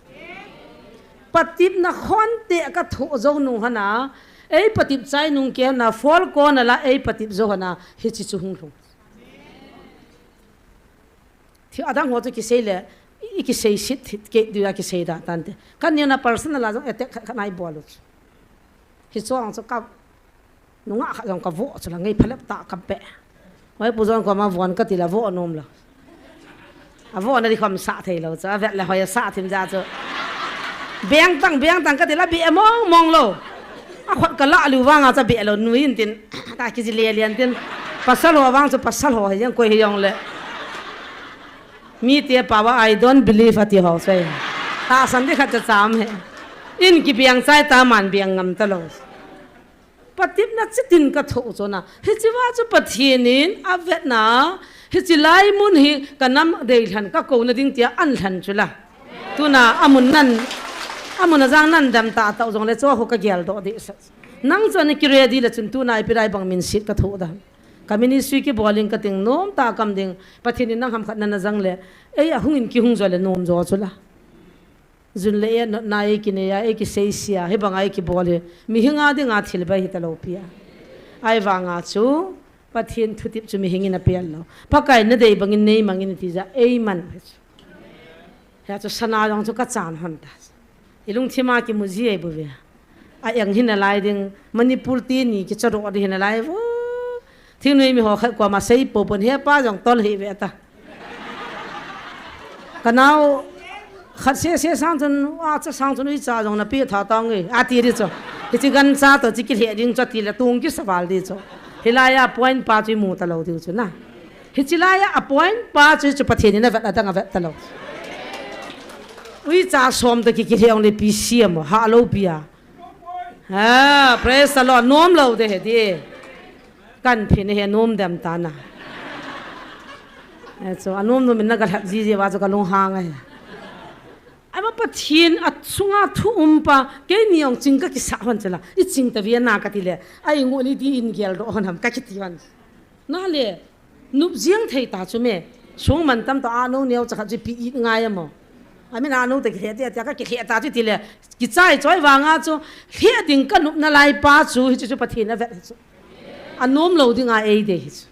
Patip na khon te ka thu jo nung hana. Ei patip chai nung ke na fol ko na la ei patip jo hana. Hi chi chu hung lhung. Thi adang ho chu kisei le, i, i kisei sit thit ke, dui a kisei da tante. Kan niu na personal a jong attack khat, khat nai bol u chu. Hi chuang chu ka, nunga khat jong ka vo chu la ngei phalep ta ka pe. Hoi pu jong ko ma von ka ti la vo nom lo. A vo na di khom sa thei lo chu, a vet le hoi a sa thim ja chu. Beng tang, beng tang ka ti la bi e mong mong lo. A khot ka la liu vanga cha be lo nui in tin. Ta ki ji le lian tin. Pasal ho vang chu pasal ho hi jeng koi hi jong le. Mi te pa va, "I don't believe," ati ho sei. Tahsan di khat cha cham he. In ki biang chai ta man biang ngam ta lo. Patipna chitin ka tho chona. Hichi va chu Pathen in a vetna. Hichi lai mun hi ka nam dei lhan ka ko na ding tia an lhan chu la. Tuna amun nan, amun a jang nan dam ta tau jong le cho ho ka gel do de sa. Nang chu ani ki ready le chun tuna ipi lai bang min sit ka tho da. Ka ministry ki bol in ka ting nom ta kam ding. Pathen in nang ham khat nan a jang le. Ei a hung in ki hung jo le nom jo chu la. Jun le e not na e ki nei a e ki sei sia. Hi bang a e ki bol hi. Mi hinga ding a thil bai hi ta lo pi a. Ai vang a chu. Pathen thutip chu mi hingin a pial lo. Pakai na dei bangin nei mangin ti ja. Ei man. Hia chu sana jong chu ka chan hon ta. I lungthim a kimu ji ei bu ve. A eng hin a lai ding, Manipur te ni kicha do ding hin a lai vo. Thingnoi mi ho khat koma sei po pon he pa jong tol hi ve ta. Ka nau khat se se sang chun, a cha sang chun ui cha jong na pi tha tong e. A ti ri chu. Hi chi gan cha to chi ki he ding chu ti le tung ki saval di chu. Hi lai a point pa chu mu ta lo di chu na. Hichi lai a point pa chu chu Pathen in a vet a dang a vet ta lo. Ui cha som to ki ki he ong le pi siam ha lo pi a. Ha, praise the Lord. Nom lo de he di. Kan phin he nom dem ta na. Eh, so a nom nom in na ka lhat ji ji va chu ka lung hang a he. Ai ma Pathen a chunga thu um pa, keini ong ching ka kisa hon chela. I ching ta via na ka ti le. Ai ngu ni di in gel do hon ham ka ki ti hon. Na le, nup jiang thei ta chu me. Sung man tam to a no neo cha khat chu pi it ngai mo. A min a no ta ki he ti a ka ki he ta chu ti le. Ki chai choi vanga chu he ding ka nup na lai pa chu hi chu, chu Pathen a vet hi chu. A nom lo ding a ei de hi chu.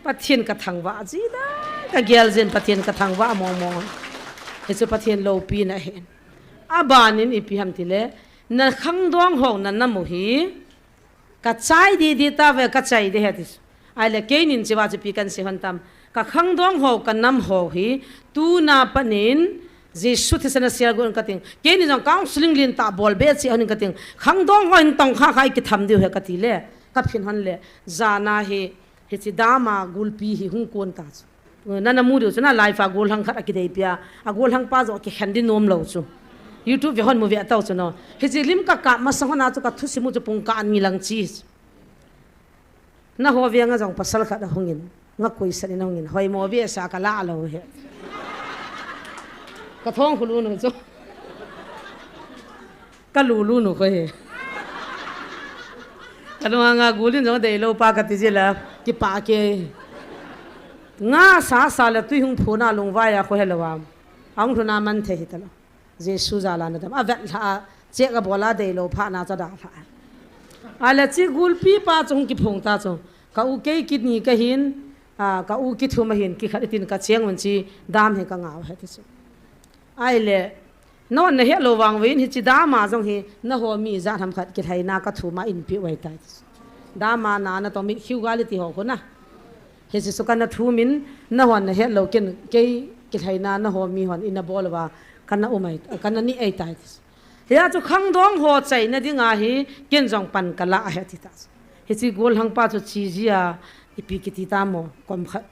Pathen ka thangvah ji da ka gel jin Pathen ka thangvah mong mong. Hi chu Pathen lo pi na he. A ban in ipi ham ti le. Na khang dong ho na na mu hi. Ka chai di di ta ve ka chai di he ti. Ai le keinin chi va chi pi kan si hon tam. Ka khang dong ho ka nam ho hi tu na panin Jesu thi sana sial gun ka ting. Keinin jong counseling lin ta bol be chi hon ka ting. Khang dong ho in tong kha khai ki tham diu he ka ti le. Ka phin hon le. Jana hi, hi chi dama gulpi hi hung kun ta chu. Nana mu diu chu na live a golhang khat a kidei pia. A golhang pa jo kikhen di nom lo chu. YouTube ve hon mu ve tau chu no. Hi chi lim ka ka masang hon a chu ka thusim u chu pung ka an ngi lang chi. Na ho ve nga jong pasal khat a hung in. Nga koi san in hung in. Hoi mo ve sa ka la lo he. Ka thong khulu nu chu. Ka lulu nu ko he. Kalunga nga gulin jong dei lo pa kati jila. Kipa ke. Nga sa sa le tui hung phuna lungvai a kho helou am. Ahung lhuna man thei hi talo. Jesu jala na dam. A vet lha a chek a bola dei lo pha na cha da lha. A le chi gulpi pa chung kiphung ta chung. Ka u kei kit ni ka hin. A, ka u kithum a hin kikhat itin ka cheng un chi dam hi ka ngau he ti chu. Ai le, non na he lo vang vin hi chi dam a jong hi na ho mi ja ham khat kilhaina ka thum a in pi wai tai ti chu. Dam a na na to mi khiu ga le ti ho ko na. He chi su ka na thum in na hon na he lo ken kei kilhaina na ho mi hon in na bol va ka na umai ka na ni ai tai ti chu. Hia chu khangdong ho chaina dinga hi ken jong pan ka la a he ti ta chu. Hichi gol hang pa chu chi jia ipi kiti ta mo kom khat.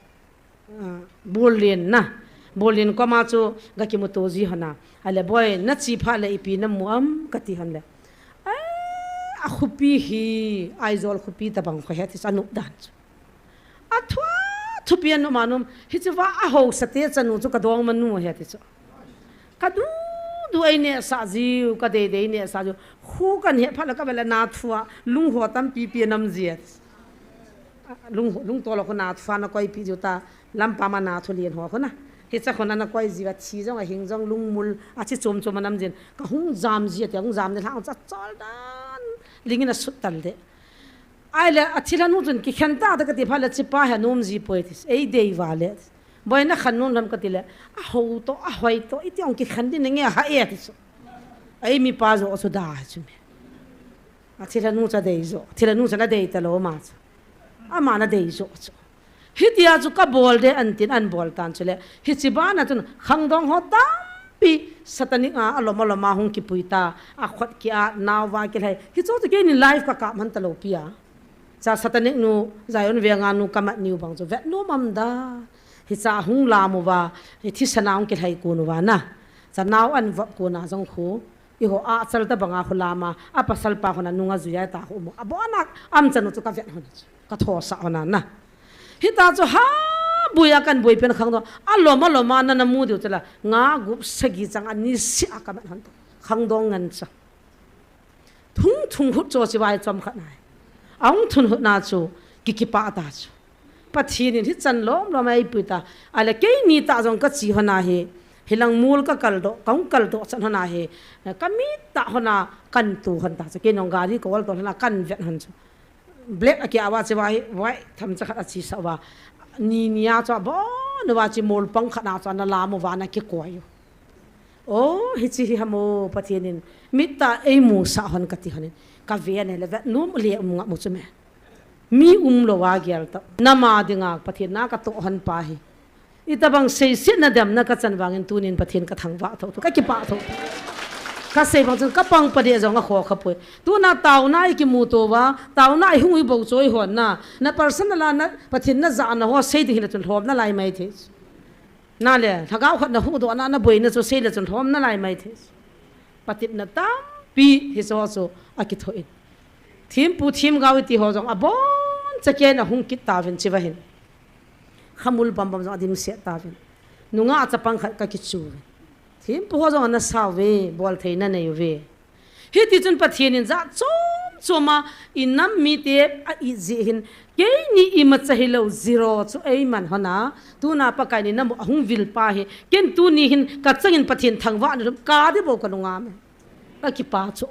Ah, Berlin na. Berlin koma chu ga kimuto ji hona. Ale boi na chi pha le ipi na mu am kati hon le. Ai, a khupi hi Aizawl khupi tabang kho he ti chu a nup dan chu. A thua thupi a nup ma num hi chu va a ho sa te chanu chu ka dong ma nu he ti chu. Ka du du ei ne sa jiu, ka dei dei ne sa jiu. Khu kan he pha la ka bela na thua, lung ho tam pi pi nam jia. Lung, lung to lo ko na thua na koi pi jiu ta, lam pa ma na thu lien ho ko na. Hi cha ko na na koi jiu a thi jong a hing jong lung mul, a chi chom chom a nam jin. Ka hung jam jia te, hung jam ne hlang cha chol dan. Lingin a sut tal de. Ai le, a thilha nu chun kikhen ta ta ka ti pha le chi pa he nom ji poi ti. Ei dei va le. Boi na khan nun lam ka ti le, a ho to, a hoi to, iti ong kikhen din nge ha e ti chu. Ai mi pa jo chu da chu me. A thilha nu cha dei jo, thilha nu cha na dei ta lo ma chu. Ama na dei jo chu. Hitia chu ka bol de an tin an bol tan chu le. Hichi bana chun khangdong ho tampi satanic a, a lom a lom a hung kipui ta, a khot ki a, nau va kilhai. Hi chu chu kei ni live ka kap man ta lo pi a. Cha satanic nu, Zion venga nu ka mat niu bang chu vet nu mam da. Hi cha hung lam uva, hi thi sana hung kilhai kun uva na. Cha nau an vop kun a jong khu. I ho a chal ta banga khu lama, a pasal pa hona nunga zuia ta khu mo. A bona am chanu chu ka vet hona chu. Ka tho sa hona na. Hi ta chu ha buia kan bui pen khangdong. A lom a lom a na na mu diu chu la. Nga gup sagi chang ani si a ka mat hon ta. Khangdong ngan cha. Thung thung hut cho chi vai chom khat nai. A hung thun hut na chu ki kipa ta chu. Pathian in hi chan lom lom ei pui ta. A le kei ni ta jong ka chi hona hi. Hi lang mul ka kal do, ka hung kal do chan hona hi. Ka mi ta hona kan tu hon ta chu. Kei nong gari ka wal to hona kan vet hon chu. Black a ki awa chi vai, vai tham cha khat a chi sa wa. Ni ni a chu a bon wa chi mul pang khat na chu na la mu wa na ki koi u. O, hichi hi hamo Pathian in, mit ta ei mu sa hon ka ti hon in, ka ve ne le vet num le um nga mu chu me. Mi um lo wa gel ta. Na ma dinga Pathian na ka to hon pa hi. I ta bang sei sit na dem na ka chan vangin tunin Pathian ka thangvah tho, ka kipa tho. Ka sei bang chun ka pang pa de jong a kho kha poi. Tuna tauna i kimu to wa, tauna i hung i bo choi hon na. Na personal a na Pathian na ja na ho sei ding hi le chun lhom na lai mai the. Na le, lhagao khat na huhdoh na, na boina chu sei le chun lhom na lai mai the. Patitna tampi hi chu chu a kitho in. Thimpu thimgao i ti ho jong a bon cha ken a hung kit ta vin chi va hin. Khamul bam bam jong a dim se ta vin. Nunga a chapang khat ka kichu vin. Thimpu ho jong a na sau ve, bol thei na nei ve. Hiti chun Pathian in ja chom chom a i nam mite a i ji hin, kei ni i macha hi lo zero chu ei man hon a, tuna Pakai ni nam a hung vil pa hi, ken tuni hin ka changin Pathian thangvah na lum ka di bo ka lunga me. Ka kipa chu.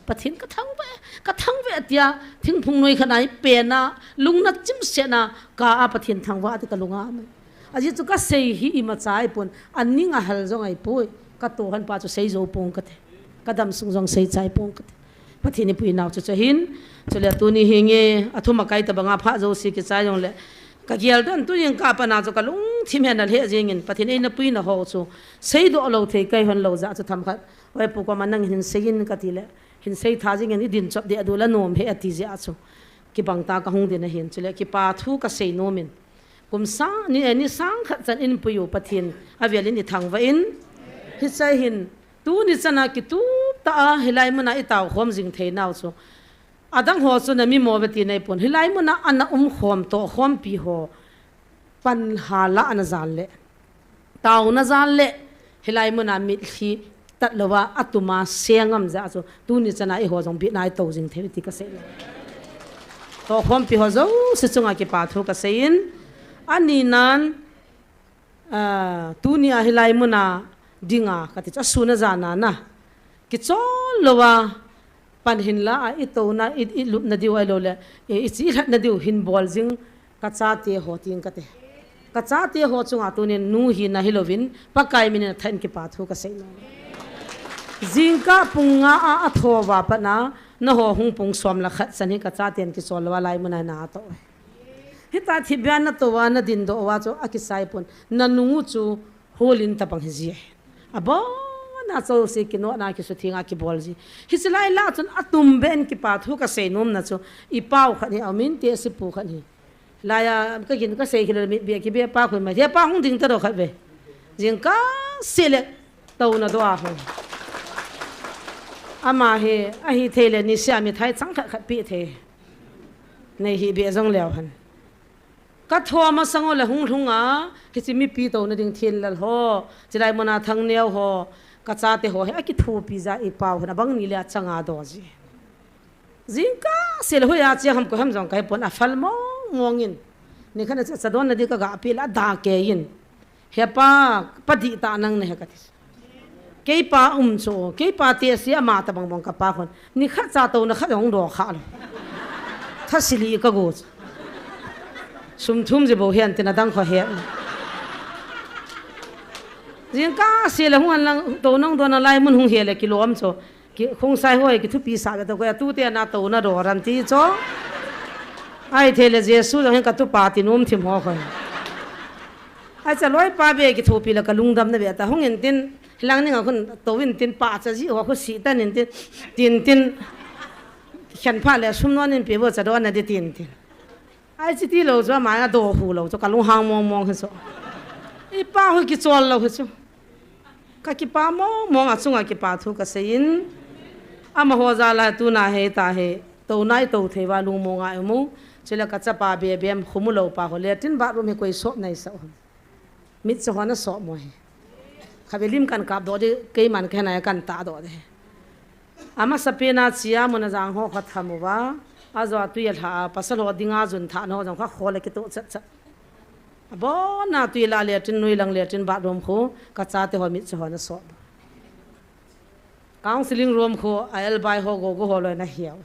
Pathian ka thangvah, ka thangvah tia, thingphung noi khanai pena, lungna chim sena, ka a Pathian thangvah ti ka lunga me. A ji chu ka sei hi i macha i pun, a ning a hal jong ai pui, ka to han pa chu sei jo pong ka te. Ka dam sung jong sei chai pong ka te. Pathian i pui nau chu chu hin, chu le tuni hi nge, a thuma kai ta banga pha jo si ki chai jong le. Ka gial don tu ning ka pa na chu ka lung thim he na le jing in, Pathian ei na pui na ho chu. Sei do lo thei kai hon lo ja chu tham khat. Oi pu ko ma nang hin sei in ka ti le. Hin sei tha jing in i din chop de a du la nom he a ti je a chu. Ki bang ta ka hung din a hin chu le ki pa thu ka sei nom in. Kum sang, ni, ni sang khat chan in pui u Pathian, a vial in i thangvah in. Hi chai hin, tuni chana kitup ta a, hi lai muna i tau khom jing thei nau chu. A dang ho chu na mi mo ve ti nei pun. Hi lai muna ana um khom to, khom pi ho. Pan ha la ana jan le. Tau na jan le. Hi lai muna mit hi tat lo va, a tuma seng am ja chu. Tuni chana i ho jong bi nai to jing thei ti ka sei le. Tokhompi ho jouse chunga kipa thu kaseiyin, ani nan, ah, tuni a hilai muna dinga kati chu asun ajan a na kichol louva pan hinla a, itouna, i, ilupna diu ahilou le, i, ichi ilhatna diu hin bol jing kachate ho tin kate. Kachate ho chunga tunin nu hina hilouvin Pakai minin athah in kipa thu kasei nom. Jingkah pung nga a, athouva pat na, naho hung pung som le khat chan hi kachaten kichol louva lai muna na atoh. Hita thipbeh a natou a, nadindoh uva chu akisai pon. Nanung u chu holin tabang hiji. Abona jouse kinotna kisutheng a kibol ji. Hiche lai lah chun atumbeh in kipa thu kasei nomna chu, ipau khat hi, amin te sipu khat hi. Laiya kagin kasei khel le mitbeh kibeh pa khu mai. He pa hung ding tadou khat ve. Jingkah seh le touna doh a hung. Ama hi, ahithei le niseh a mithai chang khat khat pe thei. Nei hibeh jong leu hen. Kathou masang u le hung lhung a, hiche mipi touna ding thenlal ho, chulai muna Thangneo ho, kachate ho hi akithopi jeh a ipau hin abang ni le achanga doh ji. Jingkah seh le hoiya cheng ham koi ham jong kahepon, aphal mong mong in. Nikhat a chu chadon na di kaga pe le ada kei in. He pa, pa dihtah nang nahi kati. Keipa um chu, keipa tese ama tabang bang kapa khun. Nikhat cha touna khat jong doh kha lou. Thasili kago chu. Sum thum ji bou hen tin adang kho he. Jingkah seh le hung an lang touna hung don a lai mun hung he le kilom chu. Ki, Khongsai ho hi kithupi sah ve tokoi, atute na touna doh ran ti chu. Ahithei le Jesu jong hin katupa ti nom thim ho khoi. Ahi, chaloipa beh kithopi le kalungdam na beh ta, hung in tin, hilang ning a khun tou in tin, pa cha ji ho khu sih tan in tin, tin tin, khen pha le sum non in pe vo cha doh na di tin tin. Ahi, chuti lou chu ama adoh hu lou chu kalunghang mong mong hi chu. Ipa hu kichol lou hi chu. Kakipa mong mong a chunga kipa thu kaseiyin. Amaho jal a tuna hi ta hi. Touna itou thei uva lungmong a imu. Chule kachapa Bebem khumu lou pa ho latrine bathroom hi koi sop naisah u ham. Mitcho hon asop mo hi. Khatvei lim kan kap doh di, keiman kahe nai kan tah doh di. Amasapen a chia muna jang ho khat tham uva. Ajo a tui alha a, pasal ho dinga jun thah na ho jong kha kho le kitoh chat chat. Abona tui la latrine, noi lang latrine bathroom khu, kachate ho mitcho hon asop. Counseling room khu, a elbai ho gogo ho loi na hiau.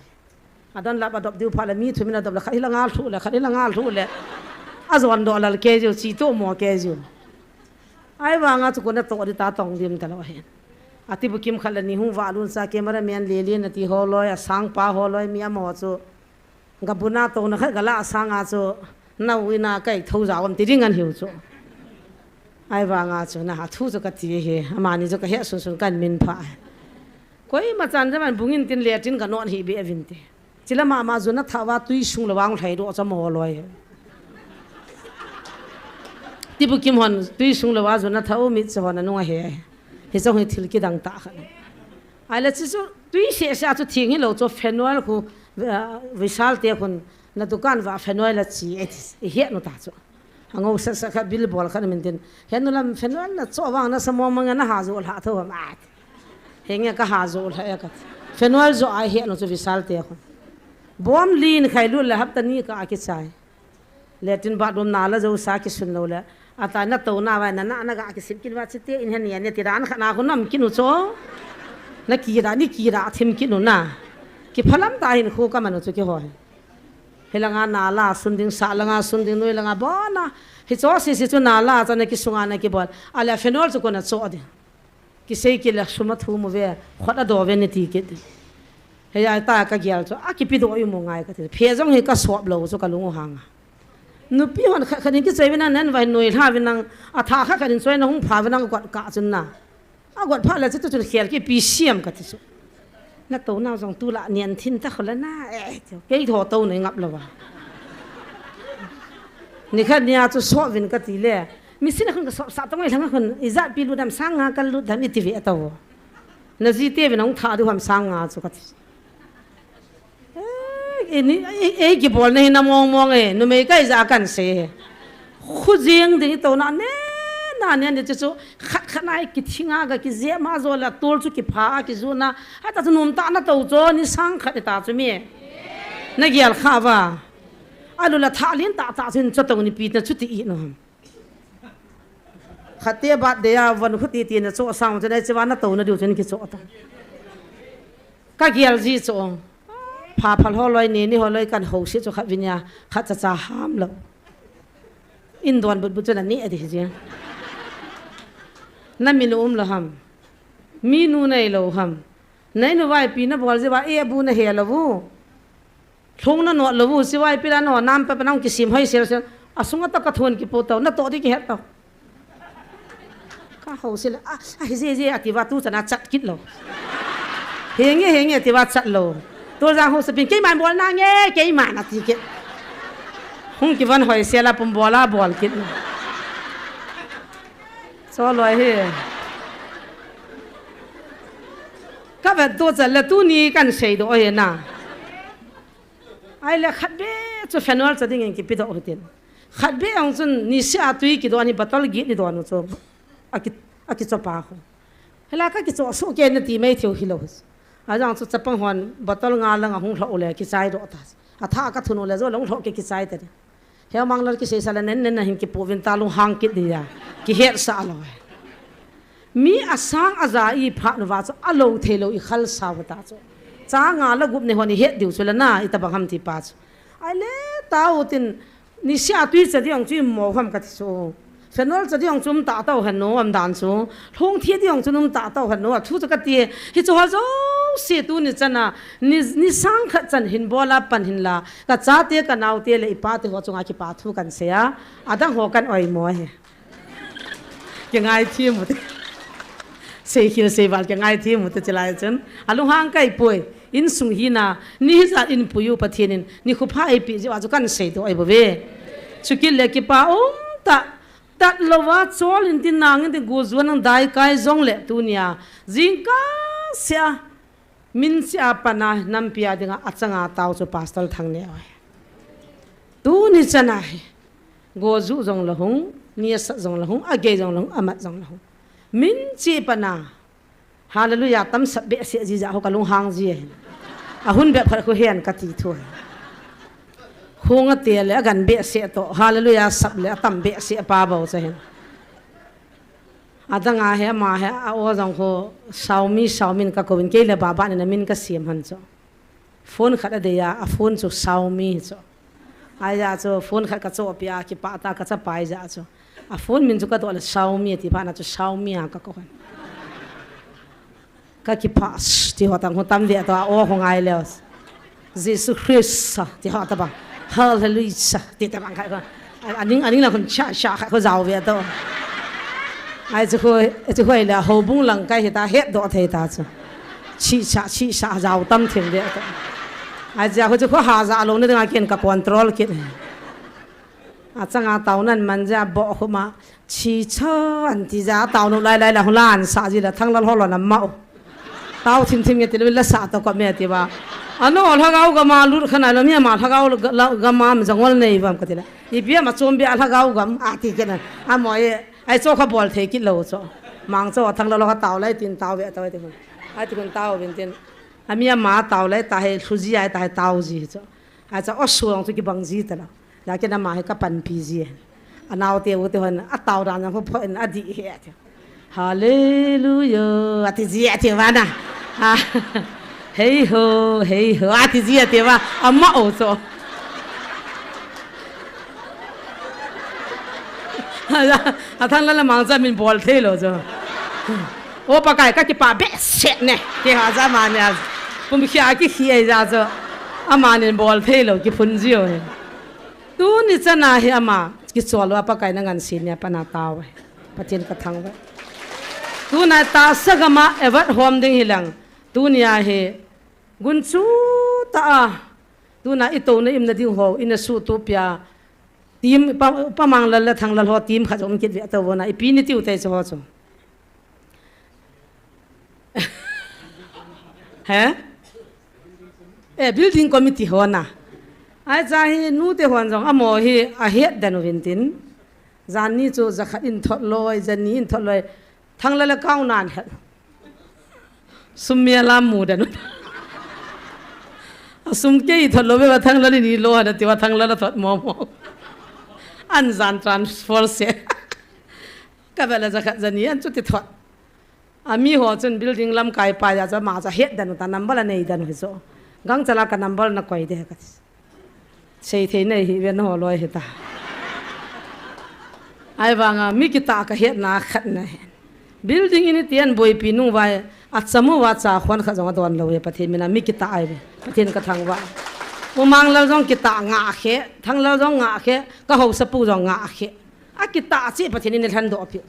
Adon lap adop diu pha le mi thum in adop le khat hila ngal thu le, khat hila ngal thu le. Ajon doh lal kei jiu, chi to mo kei jiu. Ahivanga chu kona toh di ta tong dim talou hen. Ati bukim khat le ni hung valut sa camera man lele nati ho loi, asangpa ho loi, mi amaho chu. Gabuna touna khat gala sanga chu, nau ina kai thou jao am ti ding an hiu chu. Ahivanga chu, na ha thu chu kati hi, amani chu kahe sun sun kan min pha. Koima chan jaman bungin tin latrine kanon hibeh uvin te. Chule mama jun athah uva tui sung le vang lhai doh cha mo loi. Ti bukim hon tui sung le va jun athah u mitcho hon anung ahe. Hiche hi thil kidang tah khat. Ahile chuchu tui seh seh a chu theng hilou chu phenol khu, ah, Vishal te khun na dukan uva phenol la chi e ti, ihet nu ta chu. Angou sah sah khat bil bol khat min tin. Henu lam phenol na cho vang nasa mong mong a naha jo lha tho ham ati. Henge kaha jo lha e kati. Phenol jo a ihet nu chu Vishal te khun. Bom lin khai lut le hapta ni ka akichai. Latrine bathroom nala jo sa kisun lou le. Ata natouna vai nana naga kisim kin va chite in hen ya ne ti dan khat na khu nam kin u cho. Na kira ni kira thim kin u na. Kiphalam ta hin khu kaman u chu kihoi. Hilanga nala sun ding, sa langa sun ding, noi langa bona. Hicho sese chu nala chana kisunga na kibol. Ahile phenol chu kona cho ding. Kisei kile sum athum uve, khut adoh uve nati kit. Hei a ta kagel chu, akipe doh imu ngai kati. Phe jong hi kasop lou chu kalung u hanga. Nupi hon khat khat in kichoi uvin nang, nen vai noi lha uvin nang, atha khat khat in choi na hung pha uvin nang got kah chun na. Agot pha le chu tu chun khel kipe siam kati chu. Natouna jong tu la nian thin ta kho le na, eh, kei tho tou nei ngap lou va. Nikhat nia chu sop uvin kati le. Machine a khun kasop sah tong e lhang a khun, ijat pi lut dam sang nga kalut dam iti ve tao. Na jite uvin hung tha diu ham sang nga chu kati. Eh, ini, eh, eh, kibolna hi na mong mong e, numei kahi jeh a kan sei e. Khu jing ding itouna nen, na nen di chu chu, khat khat na hi kithinga ga kijep ma jo la, tol chu kipha a kijuna, hata chu nom tah na tou chu, ni sang khat ita chu mi. Na gel kha va. Alu la tha lin ta ta chin cho tong ni pi na chuti i no ham. Khate bat de ya van khuti ti na cho sang chu nai chiva na to na diu chun ki cho ta. Ka gial ji cho. Pha phal ho loi ni ni ho loi kan ho si cho khat vin ya khat cha cha ham lo. In don but but chu na ni a di ji. Na mi nu um lo ham. Mi nu nei lo ham. Nei nu vai pi na bol ji va e bu na he lo vu. Thlung na nawt lo u, sivai pila no, nam pa pa nang kisim hoi sel sel. A sunga ta ka thun ki pu tau, na to di ki het tau. Ka ho sel, a, a hi je je a ti va tu chana chat kit lo. Henge henge ti va chat lo. Tu jang ho sapin, kei man bol na nge, kei man a ti kit. Hung ki van hoi sel a pum bol a bol kit lo. So lo hi. Ka vet tu chat le tu ni kan sei do he na. Ai le khat be chu phenol cha ding in kipi doh hitin. Khat be ang chun ni sia tui ki doh ni bottle git ni doh nu chu. A ki, a ki cho pa khu. Hela ka ki cho su ke na ti mai thiu hi lo. A jang chu chapang hon bottle nga lang a hung hlo le ki chai doh ta. A tha ka thunu le jo long hlo ke ki chai ta ni. He mang lal ki sei sa le nen nen na hin ki pu vin ta lung hang kit dia. Ki het sa lo. Mi a sang a za i phat nu va chu a lo thei lo i khal sa va ta chu. Cha nga la gup ne hon i het diu chu la na i ta bang ham ti pa chu. Ai le ta u tin ni sia tui cha di ong chu i mo ham ka ti chu. Phenol cha di ong chu um ta tau han no am dan chu. Hlung thi di ong chu um ta tau han no a thu chu ka ti. Hi chu ho zo si tu ni chana ni, ni sang khat chan hin bol a pan hin la. Ka cha te ka nau te le i pa te ho chunga ki pa thu kan sei a. A dang ho kan oi mo he. Ki ngai thi mu te. Sei khil sei val ki ngai thi mu te chilai chun. A lunghang kai poi. In sung hi na. Ni hi zat in puyu Pathian in. Ni khu pha ei pi jiu a chu kan sei to ai bo ve. Chu kil le ki pa um ta. Tat lo va chol in tin nang in tin gu zuan nang dai kai zong le tu nia. Jing ka sia. Min sia pana nampi a dinga a changa tau chu Pastor Thangneo hi. Tu ni chana hi. Go zu zong la hung, ni a sat zong la hung, a gei zong la hung, a mat zong la hung. Min chi pana. Hallelujah, tam sap be se ji ja ho ka lung hang ji hin. A hun be phat khu hen ka ti thu. Khung a te le a gan be se to. Hallelujah, sap le a tam be se pa bo cha hin. A dang a he, ama he, a o jong khu, Saumi, Saumin ka kou in, kei le baba ni na min ka siam han chu. Phone khat a dei a, a phone chu Saumi chu. Ai ja chu, phone khat ka cho pia, ki pa ta ka cha pai ja chu. A phone min chu ka to le Saumi ti pha na chu Saumi a ka kou han. Ka ki pa, ti ho tang ho tam ve to, a o ho ngai le. Jesu Christ, ti ho ta ba. Hallelujah, ti ta bang khai ko. Aning, aning la khun cha, cha khai ko jao ve to. Ai chu ko, chu ko le ho bung lang kai hi ta het do thei ta chu. Chi cha, chi cha jao tam thim ve to. Ai ja ko chu ko ha ja lo ne nga ken ka control kit. A changa tau nan man ja bo khu ma. Chi cha an ti ja tau nu lai lai la hulan sa ji la thang la ho lo na mau. Tau thim thim nge ti lo la sa to ko me ti ba. Ano lhagao gama lut khana lo mi ama lhagao gama mi jangol nei vam ka ti la. I bia ma chom bia lhagao gam a ti ke na. A mo e ai cho kha bol thei kit lo cho. Mang cho thang la lo kha tau lai tin tau ve tau ti hun. Ai ti hun tau vin tin. A mi ama tau lai ta he lhuji ai ta he tau ji cho. Ai cha o suang chu ki bang ji ta la. Lakin ama hi ka panpi ji. A naote u te hon a tau dan jong pho in a di he a ti. Hallelujah. A ti ji a ti va na. A, hei ho, hei ho. A ti ji a ti va. Ama o cho. A thang la la mang cha min bol thei lo cho. O Pakai ka kipa behseh ne. Ti ha ja ma nia. Pum khia ki khi ai ja cho. Ama nin bol thei lo ki phun ji o he. Tuni chana hi ama kichol uva Pakai na ngansi nia pana tao e. Pathen ka thangvah. Tuna tahsa gama evat hom ding hilang. Tunia hi gunchu ta a. Tuna i touna imna ding ho, ina sutu pia. Team, pa, pa Manglal le Thanglal ho team khat jong kit ve to vona. I pi ni tiu te chu ho chu. He? Eh, building committee ho na. Ai cha hi nu te hon jong amo hi a het dan uvin tin. Jan ni chu ja khat in thot loi, jan ni in thot loi. Thanglal le kau nan het. Sum mi a lam mu dan. Sum kei thot lou ve, va Thanglal in i lo hana ti, va Thanglal a thot mo mo. An jan transfer se. Ka vela jakhat jani an chuti thot. Ami ho chun building lamkai pa ja cha ma cha het dan ta number la nei dan hi so. Gangchal a ka number na koi de ka. Sei thei nei hi ve na ho loi hi ta. Ai vanga mi kita ka het na khat na he. Building ini tian boipi nung vai a chamu va cha khon kha jong a don lo he Pathen mina mi kita ai ve. Pathen ka thangvah. U Manglal jong kita nga khe, Thanglal jong nga khe, ka hausa pu jong nga khe. A kita chi Pathen in lhan do phi.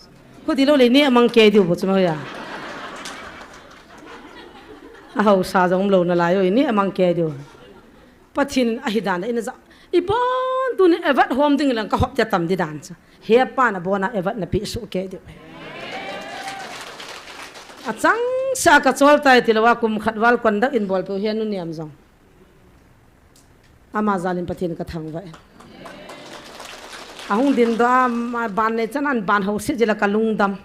Ko ti lo le ni amang ke diu bo chuma ya. A hausa jong lo na lai o ni amang ke diu. Pathen ahi dan in ja. I bon tu ni evat hom ding lang ka hop te tam di dan cha. He pa na bona evat na pi su ke diu. A chang sa ka chol tai ti lo wa kum khat val kon dak in bol pe he nu niam jong. Ama jalin Pathen ka thangvah e. Ahung din do a, ma ban nei chan an ban ho si jila ka lungdam.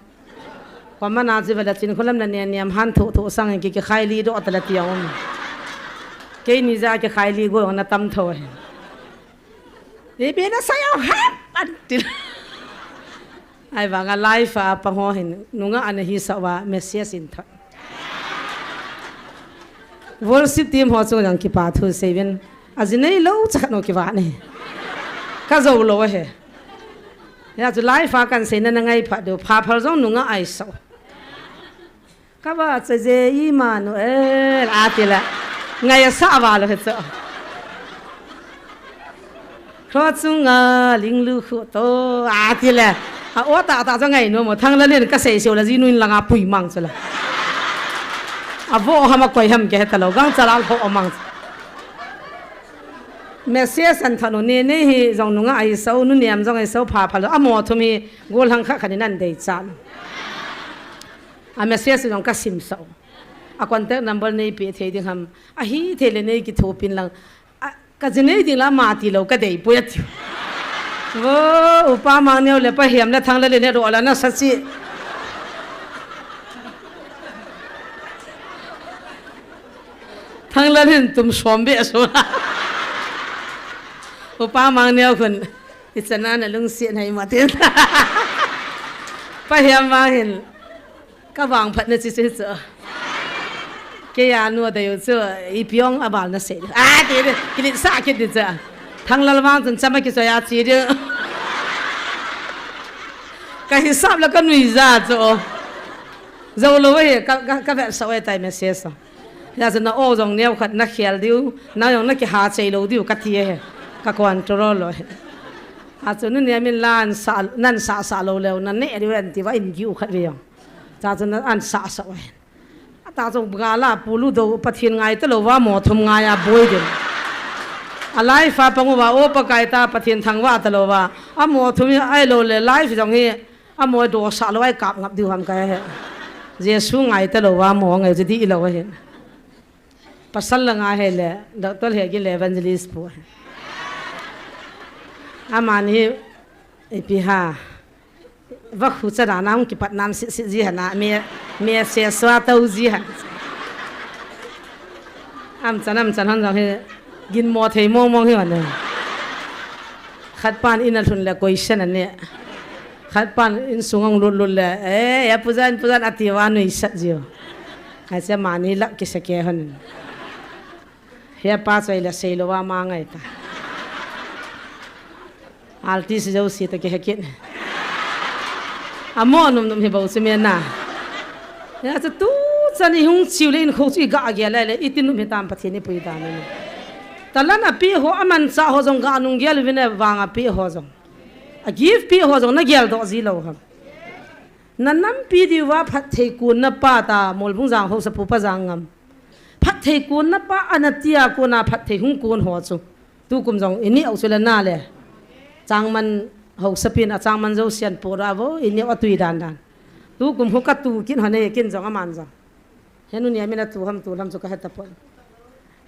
Ko mana ji vela chin khulam na ne niam han tho tho sang ki ki khai li do ta la ti a um. Kei ni ja ki khai li go na tam tho he. Ni be na sa yo ha an ti. Ai vanga live a pa ho hin nunga ana hi sa wa message in thot. Worship team ho chung jong kipa thu sei vin. A ji nei lo cha khat no kiva ne. Ka zo lo he. Ya chu live a kan sei na na ngai pha do pha phal jong nunga ai so. Ka va cha je Emmanuel a ti la. Ngai a sa va lo he cha. Kho chunga ling lu khu to a ti le. A o ta ta cha ngai no mo Thanglal in ka sei seo la ji nu in langa pui mang cha la. A vo ham a koi ham ke he ta lo gangchal a ho mang. Message an thot nu ne ne hi jong nunga ai so nu niam jong ai so pha pha lo. A mo thum hi gol hang kha khan in an dei cha lo. A message jong ka sim so. A contact number nei pe thei ding ham. A hi thei le nei ki thopin lang. A, ka ji nei ding la ma ti lo ka dei pui a ti. Vo, upa Mangneo le pa Hiam le Thanglal in he ro la na sa chi. Thanglal in tum som be so. Upa Mangneo khun. I chana na lungsiat hai ma tin. Pa Hiam vang hin. Ka vang phat na chi chi chu. Kei a nu da yo chu, i piong a bal na sei. A, ti de, kilit sa kit di chu. Thanglal vang chun chama ki soya chi di. Ka hisap la ka nui ja chu. Zo lo he, ka, ka, ka vet sa we tai message sa. Ya chu na o jong neo khat na khel diu, na jong na ki ha chei lo diu ka ti he. Ka control lo he. A chu nu ne min lan sa, nan sa sa lo leo, na ne di wen ti va in giu khat ve jong. Cha chu na an sa sa we. A ta chu ga la pu lu do Pathen ngai ta lo va mo thum ngai a boi din. A lai fa pang u va o pa kai ta Pathen thang va ta lo va. A mo thum hi ai lo le life jong hi a mo do sa lo ai kap ngap diu ham kai he. Jesu ngai ta lo va mo ngai ji di lo he. Pasal la ngai he le, doctor he gi le evangelist pu he. Aman hi, ipi ha. Va khu cha dan a hung kipat nam sit sit ji hana, me, me se swa tau ji han. Am chan, am chan han jong hi, gin mo thei mong mong hi han. Khat pan in a lhun le koi sen ane. Khat pan in sung ang lut lut le, eh, ya pujan, pujan ati va nui sat ji. Hai se mani lak ki se ke han. He pa choi le sei lo va ma ngai ta. Artist jouse toh kihe kit. Amo num num hi bou chu me na. Ya chu tu chan i hung chiu le in kho chu i ga gel le, i ti num hi tam Pathen i pui dan ni. Talan a pe ho a manchah ho jong ga nung gel uvin e vang a pe ho jong. A gift pe ho jong na gel doh ji lo ham. Na nampi diu va phatthei kun na pa ta Molbung jang ho sapu pa jang ngam. Phatthei kun na pa ana tia kun a phatthei hung kun ho chu. Tukum jong i neo chu le na le. Changman hausapin a changman jousen pura vo i neo a tui dan dan. Tukum hu ka tu kin ho ne kin jong aman jong. Henu ni a min a tu ham tu lam chu ka heta pon.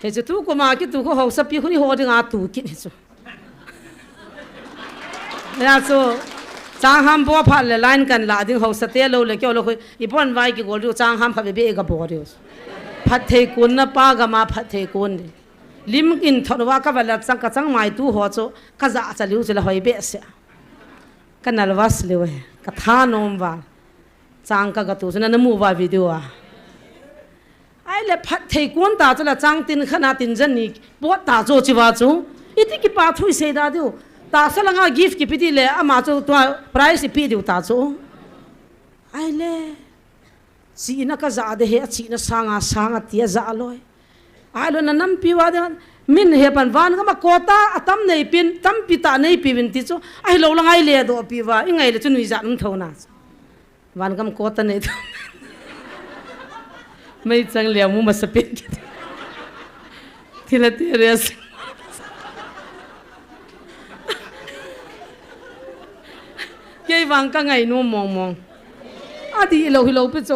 He chu tukum a ki tu ko hausapi khu ni ho ding a tu kin he chu. Ya chu changham bo phat le line kan la ding hausa te lo le kyo lo khu i pon vai ki gol diu changham kha be be ga bo diu. Phatthei kun na pa ga ma phatthei kun di. Lim in thot uva ka va la chang, ka chang mai tu ho chu, ka ja cha liu chu la hoi behseh. Ka nervous liu e, ka thanom uva. Chang ka ga tu chu na, na mu uva video a. Ahile phatthei kon ta chu la chang tin khat na tin jan ni pot ta chu chi uva chu. Iti kipa thu i sei da diu. Tahsa langa gift kipe ti le ama chu tua prize i pe diu ta chu. Ahile. Chihna ka ja de he, a chihna sanga, sanga ti a ja loi. Ahilou na nampi uva de, min he pan van gam a quota a tam nei pin, tampi ta nei pi vin ti chu. Ahilou la ngai le doh pi uva, i ngai le chu nuijat um tho na chu. Van gam quota nei tho. Mei chang le mu masa pin. Thilha te res. Kei vang ka ngainom mong mong. Adih lou hilou pi chu.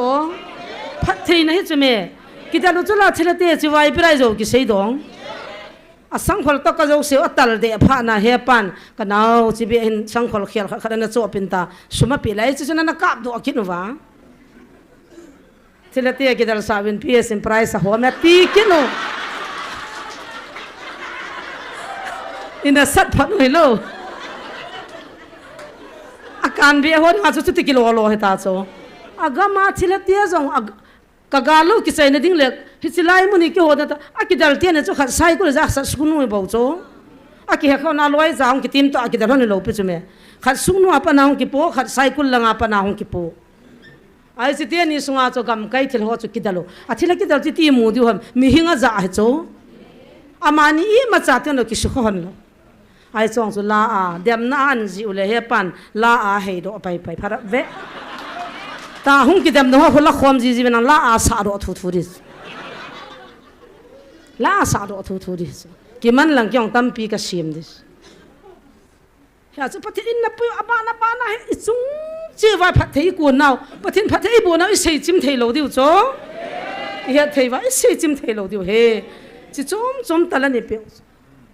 Phattheina hi chu me. Kidel u chu la thilha te chu vai pirai jo kisei dong. A sangkhol to ka jo seu a tal de pha na he pan. Ka nao chi be hin sangkhol khel khat khat na cho pin ta. Sum a pi lai chu chu na na kap doh kit uva. Thilha te kidel sa vin P S in prize a hom a ti kit u. Ina sat phat u hilou. A kan be ho nga chu chu ti kilo lo he ta chu. A gam a thilha te jong a Ka ga lou kichaina ding le, hichi lai mun hi kihona ta, a kidel te na chu khat cycle ja khat suknu bou chu. A kihe khona loi ja hung kitim to a kidel hon lou pi chu me. Khat suknu a pana hung kipo, khat cycle langa pana hung kipo. Ai chi teni sunga chu gamkai thil ho chu kidel lou. A thil a kidel ti ti mu diu ham, mihing a ja hi chu. Amani imacha teng lou kisukha hon lou. Ai chong chu la a, demna an ji u le he pan, la a hei doh pai pai, pharap ve. Ta hung kidem doh ho la khom ji ji ve nang la a sa doh thu thu dis. La a sa doh thu thu dis. Kiman lang kiong tampi ka sim dis. Hia chu Pathen in na pui a bana bana he i chung chi vai phatthei i kon nau. Pathen phatthei i bu nau i sei chim thei lou diu chu. I het thei va i sei chim thei lou diu he. Chi chom chom tala ni pe.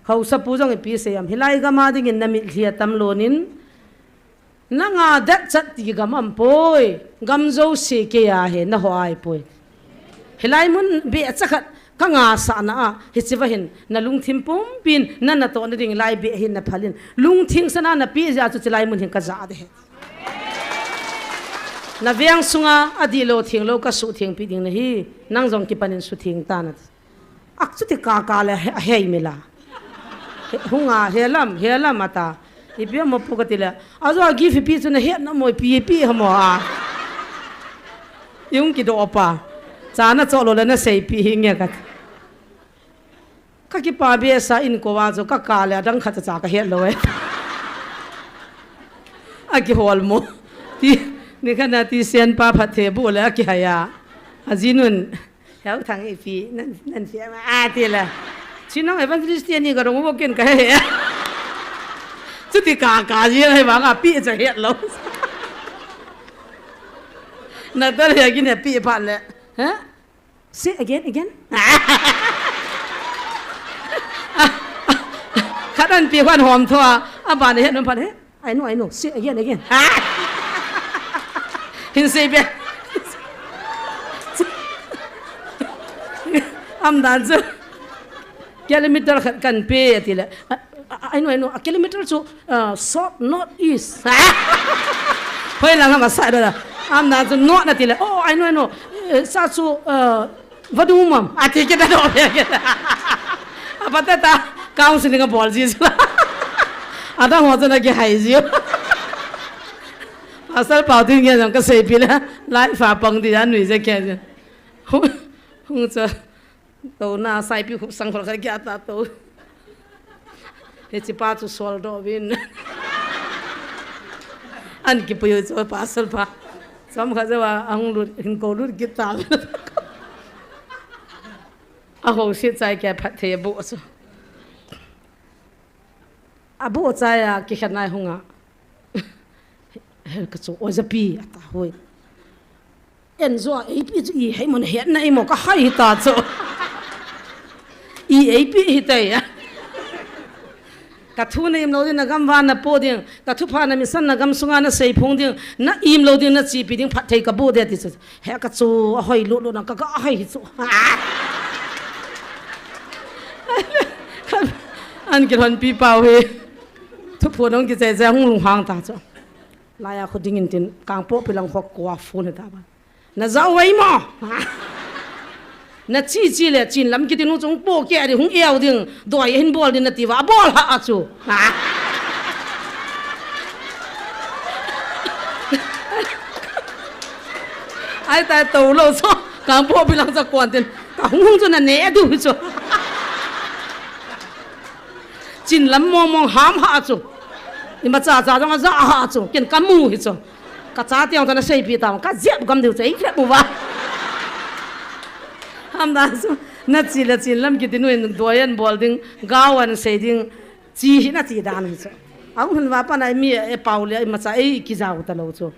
Haosapu jong ipi sei am, hilai gam a dingin na mitlhi a tam lon in, na nga det chat ti gam am poi, gam jouse kei a he, na ho ai poi. Hilai mun be a cha khat, ka nga sa na a, hichi va hin, na lungthim pumpin, na na to na ding lai be hin na phalin, lungthim sana na pi ja chu chi lai mun hin ka ja de he. Na veng sunga, a di lou thing lou ka su thing pi ding na hi, nang jong kipan in su thing ta na. Ak chuti kaka le he, he mi la. He, hunga, he lam, he lam ata. Ipi mo pu kati le. Ajo a gift pi chu na he na mo pi pi ha mo a. Yung kido pa. Cha na cho lou le na sei pi hi nge kat. Ka kipa be sa in ko wa chu ka ka le dang khat cha ka he lou e. A kihol mo. Ti, ni kha na ti sen pa phatthei bu le a kihai a. A jinun. Heo thang ipi, nan, nan pi ma, a ti la. Chinong evangelist ti ani ka rong wo ken ka he. Chuti ka, ka ji la he ba nga pi cha he lou. Na ta le kin he pi pha le. Ha? Say again, again. Khat an pi khan hom tho a, a ban he non pha he. I know, I know. Say again, again. Hin sei be. Am dan chu. Kilometer khat kan pe ati le. I, I, I know, I know. A kilometer chu, uh, short, not east. Hoi lang ma sa da. Am dan chu not ati le. Oh, I know, I know. Eh, sa chu, uh, Vadumam, ati kita do. Apa ta ta, counseling a bol ji. Ada ho na ki hai ji. Asal pau tin nge jong ka sei pi la, lai fa pang di an nui je ke. Hung, hung cha, to na sai pi khup sang khol kha kya ta to. Hichi pa chu sol doh vin. An kipuiu chu pasal pa. Chomkhat jou a hung lut, hin ko lut kit ta. A ho si chai kei phatthei a bu chu. A bu chai a kikhen nai hung a. He ka chu, "Oi, japi," ata hoi. En jo a, eipi chu i hei mo na het na i mo ka hai ta chu. I eipi hi tai a. Ka thu na im lou ding, na gam van na po ding. Ka thupha na mission na gam sunga na sei phong ding. Na im lou ding, na chipi ding, phatthei ka bu de ti chu. He ka chu, a hoi lut lut na ka, ka hoi hi chu. An kilhonpi pau hi. Thuphon hung kichai chai hung lunghang ta chu. Laiya khu dingin tin, Kangpokpi lang khu kua phone ta ba. Na jao vai mo? Na chi chi le Chinlam kiti nu chu hung po kei ding, hung eo ding, doi hin bol ding nati uva, bol ha a chu. Ai tai to lo chu, Kangpokpi lang chu kon tin, ka hung hung chu na ne diu chu. Chinlam mong mong ham ha chu. Imacha cha jong aja ha chu. Ken kamu hi chu. Ka chate jong chu ana seipi ta. Ka jep gam diu chu. Ei jep uva. Ham da chu. Na chi le Chinlam kiti nu in doi an bol ding. Gao an sei ding. Chi hi na ti dan hi chu. Ahung hun uva pat na mi e pau le imacha ei kijao ta lo chu.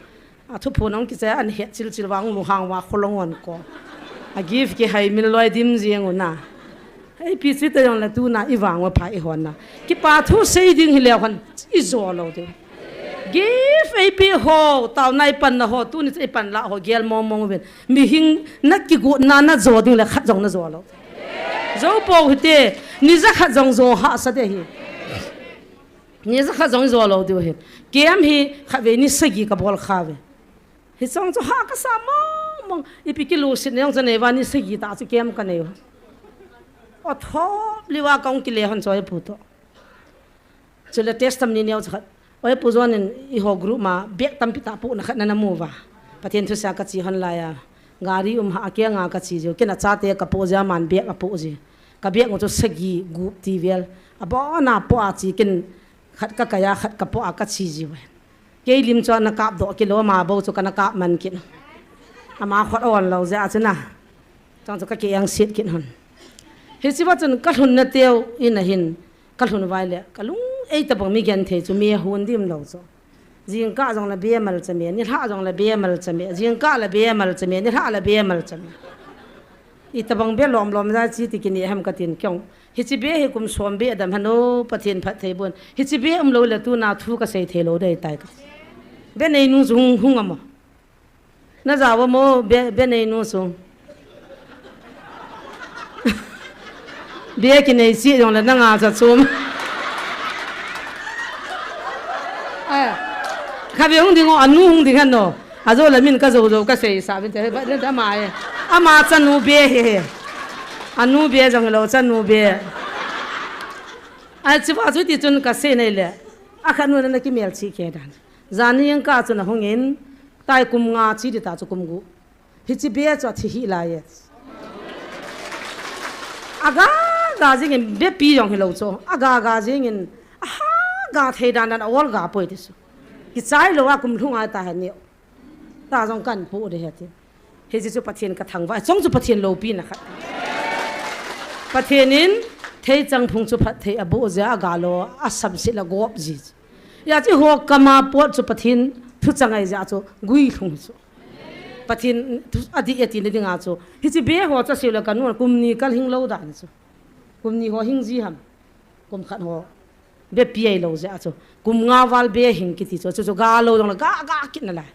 A thuphon hung kichai an het chil chil uva hung lunghang uva kholong on ko. A gift kihai mil loi dim jeng u na. Ei pi chi ta jong le tuna i vang uva pha i hon na. Kipa thu sei ding hi leu khan i jo lo ding. Gift ei pi ho, tao na i pan na ho, tuni i pan la ho, gel mong mong uvin. Mihing na kigot na na jo ding le khat jong na jo lo. Jo po hi te, ni ja khat jong jo ha sa de hi. Ni ja khat jong jo lo diu hin. Kem hi khat vei ni sagi ka bol kha ve. Hi chong chu ha ka sa mong mong. Ipi kilusit neng chu nei uva ni sagi ta chu kem ka nei u. O thop liu a ka hung kile hon chu i pu to. Chule testimony neo chu khat. Oi pu John in i ho group ma bag tampi ta pu na khat na na mu uva. Pathen thu sa ka chi hon laiya. Gari um ha a keng a ka chi jiu. Ken a chate ka po jia man bag a po ji. Ka bag u chu sagi gup ti vel. A bo na po a chi ken khat ka kaya, khat ka po a ka chi jiu. Kei lim chu ana kap doh kilo, ama bo chu kana kap man kit. Ama khot on lo jeh a chu na. Chang chu ka ke ang sit kit hon. Hichi va chun ka lhun na teu in a hin, ka lhun vai le, ka lung ei ta bang mi gen thei chu mi hun dim lo chu. Jingkah jong la be mal cha me, nilhah jong la be mal cha me, jingkah la be mal cha me, nilhah la be mal cha me. Itabang be lom lom ja chi ti kini hem ka tin kyong. Hichi be hi kum som be dam hano Pathen phat thei bon. Hichi be um lo le tuna thu ka sei thei lo dei tai ka. Be nei nu chu hung, hung amo. Na ja wa mo be, be nei nu chu. Be ki nei chi jong le na nga cha chum. Ai. Kha be hung ding o, anu hung ding han no. A jo la min ka jo jo ka sei sa bin te, ba, ta ma e. Ama chanu be he he. Anu be jong lo chanu be. Ai, chi va chu ti chun ka sei nei le. A kha nu na ki mel chi ke dan. Jani yang ka chu na hung in. Tai kum nga chi di ta chu kum gu. Hichi be chu a thi hi lai e. A ga ga jing in be pi jong hi lo chu. A ga ga jing in. A ha ga thei dan dan a ol ga poi ti chu. Ki chai lo a kum lhung a ta ha ni. Ta jong kan pu de he ti. Hichi chu Pathen ka thangvah, chong chu Pathen lopi na khat. Pathen in thei chang phung chu phat thei a bu ja a ga lo a sam si la gop ji. Ya chi ho kama pot chu Pathen thu chang ai ja chu gui lhung chu. Pathen thu a di e ti na ding a chu. Hichi be ho cha siu la ka nu kum ni kal hing lo dan chu. Kum ni ho hing ji ham. Kum khat ho. Be pi ai lo ja chu. Kum nga val be hing kiti chu. Chu chu ga lo dong la ga ga kit na lai.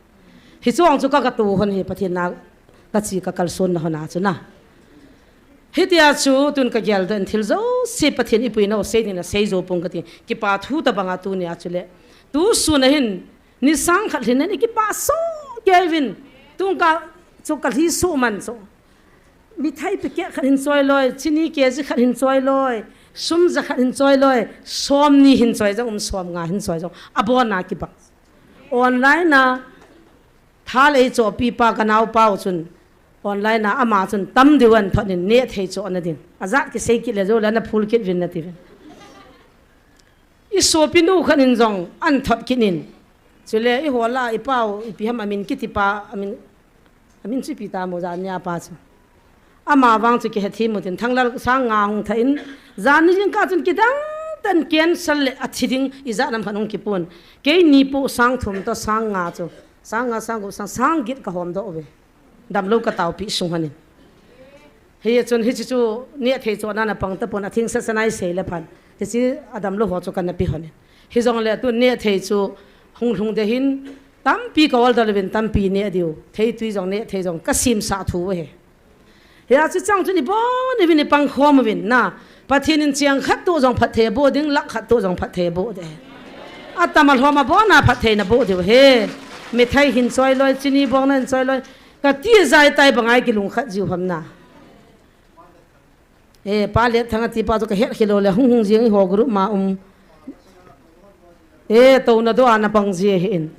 Hi chuang chu ka ka tu hon hi Pathen na ka chi ka kal son na hon a chu na. Hitia chu tun ka gel den thil jo si Pathen i pui na o sei ni na sei jo pong ka ti. Kipa thu ta banga tu ni a chu le. Tu su na hin ni sang khat hin ni kipa so Kevin. Tung ka chu ka hli su man so. Mithai packet khat hin choi loi, chini kg khat hin choi loi, sum ja khat hin choi loi, som ni hin choi jong, um som nga hin choi jong. A bon a kibang. Online a, thal ei chopi pa ka nau pau chun. Online a, ama chun tam diu an thot in ne thei cho na din. A jat ki sei kit le jo la na phul kit vin na ti vin. I sopi nu khat in jong an thot kit in. Chule i hola i pau i pi ham amin kiti pa amin, amin chu pi ta mo ja nia pa chu. Ama vang chu ki he thi mo tin thanglal sang nga hung tha in. Jan ni jing ka chun ki dang tan cancel le a thi ding i ja nam khan hung ki pun. Kei ni pu sang thum to sang nga chu. Sang nga sang gu sang sang git ka hom do ve. Damlo ka taupi sung hanin. Hei chun hichi chu ne thei chu nana pang tapon a thing sa sanai sei le phan. Hichi a damlo ho chu kana pi hanin. Hi jong le tu ne thei chu hung hlung de hin tampi ka order vin tampi ne diu. Thei tui jong ne thei jong ka sim sa thu he. Hia chu chang chu ni bon ni vin ni pang khom vin na. Pathen in chiang khat tu jong phatthei bo ding, lak khat tu jong phatthei bo de. Atama lhoma bona phatthei na bo de he. Mithai hin choi loi, chini bong na hin choi loi. Ka ti jai tai bangai kilung khat jiu ham na. E, pa le thang ati pa chu ka het khilo le hung hung jing ho group ma um. E, to na do ana pang ji he in.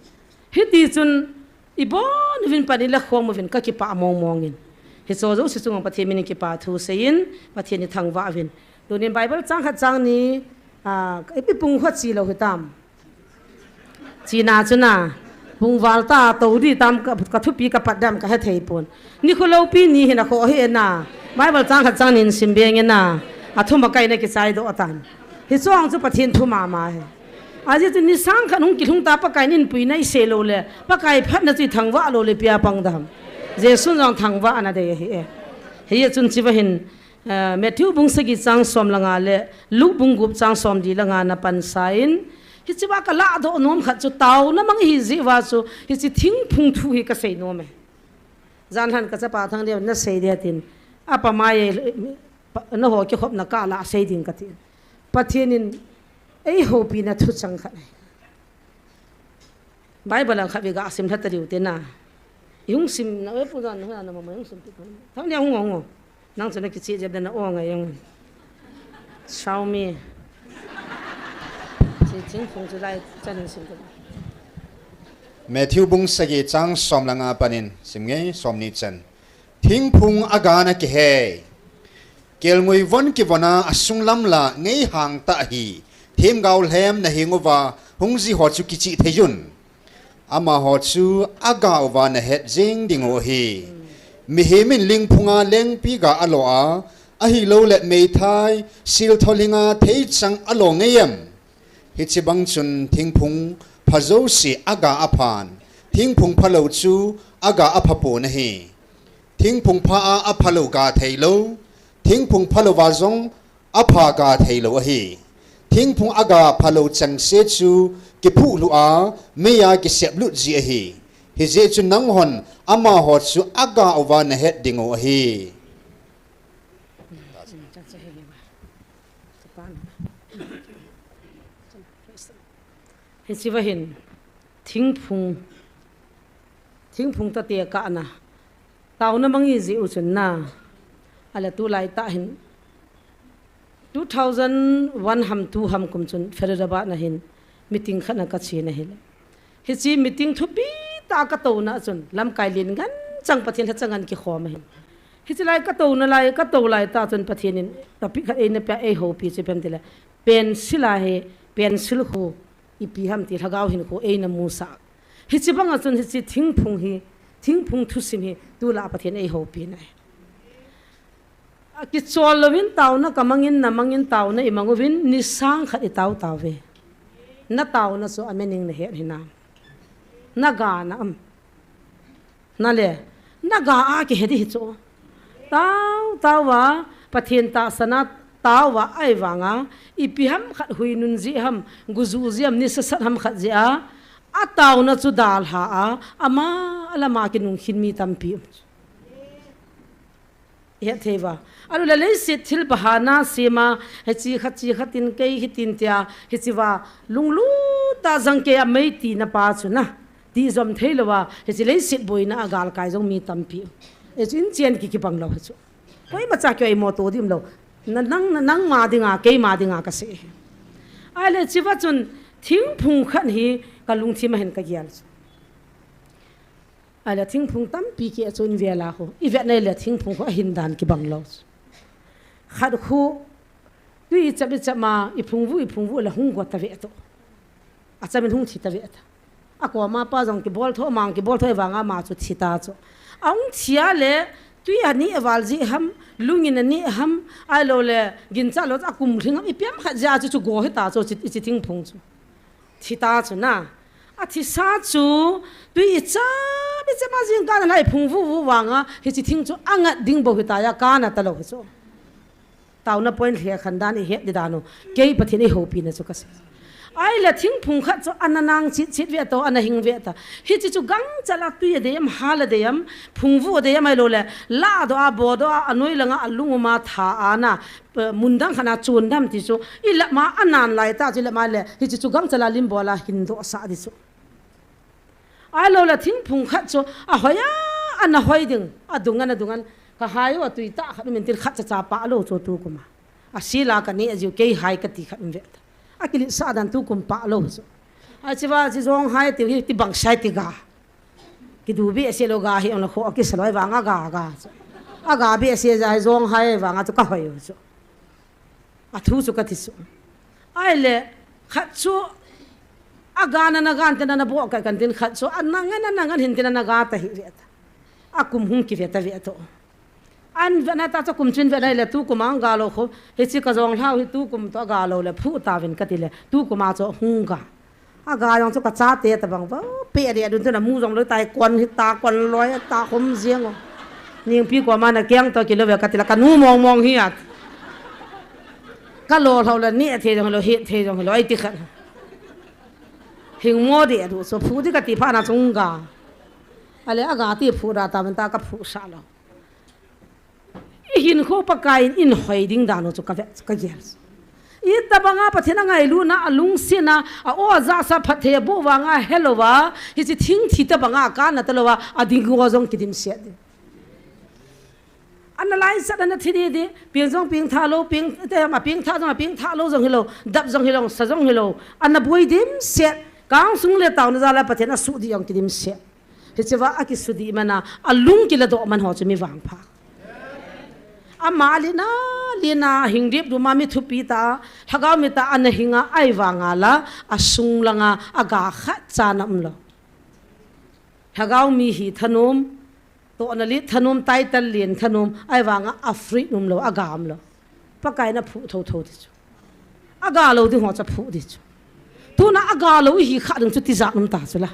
Hiti chun, i bon vin pani la khom vin ka kipa mong mong in. Hi so jo si chung Pathen min kipa thu seiyin, Pathen ni thangva vin. Tunin Bible chang khat chang ni, a, ipi pung khat si lo hitam. China chuna, pung val ta to di tam ka, ka thupi ka pat dam ka he thei pon. Ni khulo pi ni hina kho he na. Bible chang khat chang nin sim beng na. A thuma kai na ki sai do atan. Hi chuang chu Pathen thu mama he. Aji chu ni sang khat hung kilhung ta Pakai nin pui nai se lo le. Pakai phat na chu thangva lo le pia pang dam. Jesu jong thangva ana de he e. Hi chun chiva hin, eh, Matthew bung sagi chang som langa le Luke bung gup chang som di langa na pan sa in. Hi chiva ka la do nom khat chu tau na mang hi ji va chu hi chi thing phung thu hi ka sei nom e. Jan han ka chapa thang dia na sei dia tin. Apa mai na ho ki khop na ka la sei ding ka tin. Pathen in ei hopi na thu chang khat. Bible ang khat ve ga sim thata diu te na. I hung sim na e pu dan na na ma hung sim pi. Thang dia hung hung. Nang chu na kichi jep dan na o ngai yang. Xiaomi. Chi ching phung chu lai chan sim ta. Matthew bung sagi chang som langa panin sim ngei som ni chan. Thingphung aga na kihei. Kelngui von kivona asung lam la ngei hang ta hi. Thim gau lhem na hing uva hung ji ho chu kichi thei jun. Ama ho chu aga uva na het jing ding u hi. Mihem in lingphunga lengpi ga alo a, ahi lo le meithai, sil thol hinga thei chang alo ngei em. Hichi bang chun thingphung pha jo si aga aphan. Thingphung pha lo chu aga apha po na hi. Thingphung pha a apha lo ga thei lo. Thingphung pha lo va jong apha ga thei lo ahi. Thingphung aga pha lo chang se chu kiphu lu a, mei a kisep lut ji ahi. Hi je chu nang hon ama ho chu aga uva na het ding u ahi. Hi chiva hin, thingphung, thingphung ta te ka na. Tau na mangi ji u chun na. Ala tu lai ta hin. Two thousand one ham two ham kum chun Faridabad na hin. Meeting khat na ka chi na hin. Hi chi meeting thupi ta ka to na chun. Lamkai lin ngan chang Pathen tha chang an ki khom hin. Hi chi lai ka to na lai, ka to lai ta chun Pathen in. Topic khat ei na pia ei hopi chi pem ti le. Pencil a he, pencil khu. Ipi ham ti lhagao hin khu ei na mu sa. Hi chi bang a chun hi chi thingphung hi, thingphung thusim hi, tu la Pathen ei hopi na. A kichol lo vin tau na ka mangin na mangin tau na i mang u vin ni sang khat i tau tau ve. Na tau na chu a mening na het hi na. Na ga na am. Na le, na ga a ki he di hi chu. Tau, tau va, Pathen ta sana, tau va, ai vanga, ipi ham khat hui nun ji ham, gu ju ji ham, ni sa sat ham khat ji a, a tau na chu dal ha a, ama, ala ma ki nung khin mi tampi. He thei va. Alu la lei sit thil bahana sima, he chi khat chi khat in kei hi tin tia, he chi va, lung lu ta jang kei a mei ti na pa chu na. Ti zom thei lo va, hichi leiset boina a galkai jong mi tampi. Hichi in chian ki kibang lo hichu. Koima cha kio ei mo to dim lo. Na nang, na nang ma dinga, kei ma dinga ka sei. Ahile chiva chun thingphung khat hi ka lungthim a hin ka gial chu. Ahile thingphung tampi ki a chun vela ho. I vet na le thingphung ho a hin dan kibang lo chu. Khat khu tui i chap i chap ma, i phungvu, i phungvu la hung go ta ve to. A chamin hung thi ta ve ta. A koma pa jong kibol tho, mang kibol tho, vanga ma chu thi ta chu. A hung thi a le, tui a ni a val ji ham, lungin a ni ham, ai lo le, gin cha lo a kum hring ham, i piam khat ja chu chu go hi ta chu, chi, chi thingphung chu. Thi ta chu na. A thi sa chu, tui i chap, i chap ma jing ka na lai phungvu vu vanga, hi chi thing chu a ngat ding bo hi ta ya ka na ta lo hi chu. Tauna point lhia khan dan i het di dan u. Kei Pathen i hopi na chu ka sei. Ahile thingphung khat chu ana nang chit chit ve to, ana hing ve ta. Hichi chu gangchal a tui a dei am, hal a dei am, phungvuh a dei am ahilou le, lah doh a, bo doh a, anoi langa alung um a tha a na, pe-, mun dang khat a chun dam ti chu, i lama anan lai ta chu i lama le, hichi chu gangchal a lim bol a hin doh sah di chu. Ahilou le thingphung khat chu a hoi a, ana hoi ding, a dung an, a dung an, ka hai u a tui tah khat um in tin khat cha cha pah lou chu tukum a. A sila ka neh jiu kei hai ka ti khat um ve ta. A kilit sah dan tukum pah lou chu. A chi va chi jong hai ti hi ti bang sai ti ga. Ki du be se lou ga hi ong la kho a ki sa loi vang a ga ga chu. A ga be se ja hi jong hai vang a chu ka hoi u chu. A thu chu ka ti chu. Ahile khat chu a ga na na gan te na na bo ka kan tin khat chu a na ngan a na ngan hin te na na ga ta hi ve ta. A kum hung ki ve ta ve to. An ve na ta chu kum chin ve na le tukum a ga lou kho. Hichi ka jong hlau hi tukum to a ga lou le phu ta vin ka ti le. Tukum a chu hung ga. A ga jong chu ka chate ta bang va. Pe de dun tu na mu jong lou tai kon hi ta kon loi ta khom jeng o. Ningpi ko ma na keng to ki lou ve ka ti la ka nu mong mong hi at. Ka lo hlau le ni a the jong lou hi the jong lou ai ti khat. Hing mo de du so phu di ka ti pha na chung ga. Ale a ga ti phu da ta vin ta ka phu sa lou. I hinkho Pakai in in hoi ding dan u chu ka ve, ka gel. I tabanga Pathen a ngailutna, a lungsetna, a aw a jasa phatthei a boh vanga helou va, hichi thing thi tabanga a kana talou va, a ding u a jong kidim set di. Ana laisat ana thi di di, ping jong ping tha lou, ping, te, a ping tha jong, a ping tha lou jong hilou, dap jong hilou, sa jong hilou, ana boi dim set, kang sung le tauna jal a Pathen a suh di jong kidim set. Hichi va a kisudi mana, a lung kila doh man ho chu mi vangpha. Ama lina, lina, hing dip du ma mi thupi ta, lhagao mi ta ana hinga ai vanga la, a sung langa, a ga khat cha na um lou. Lhagao mi hi thanom, to na li thanom, title lin thanom, ai vanga a free um lou, a ga um lou. Pakai na phu tho tho di chu. A ga lou di ho cha phu di chu. Tuna a ga lou hi kha ding chu ti ja um ta chu la.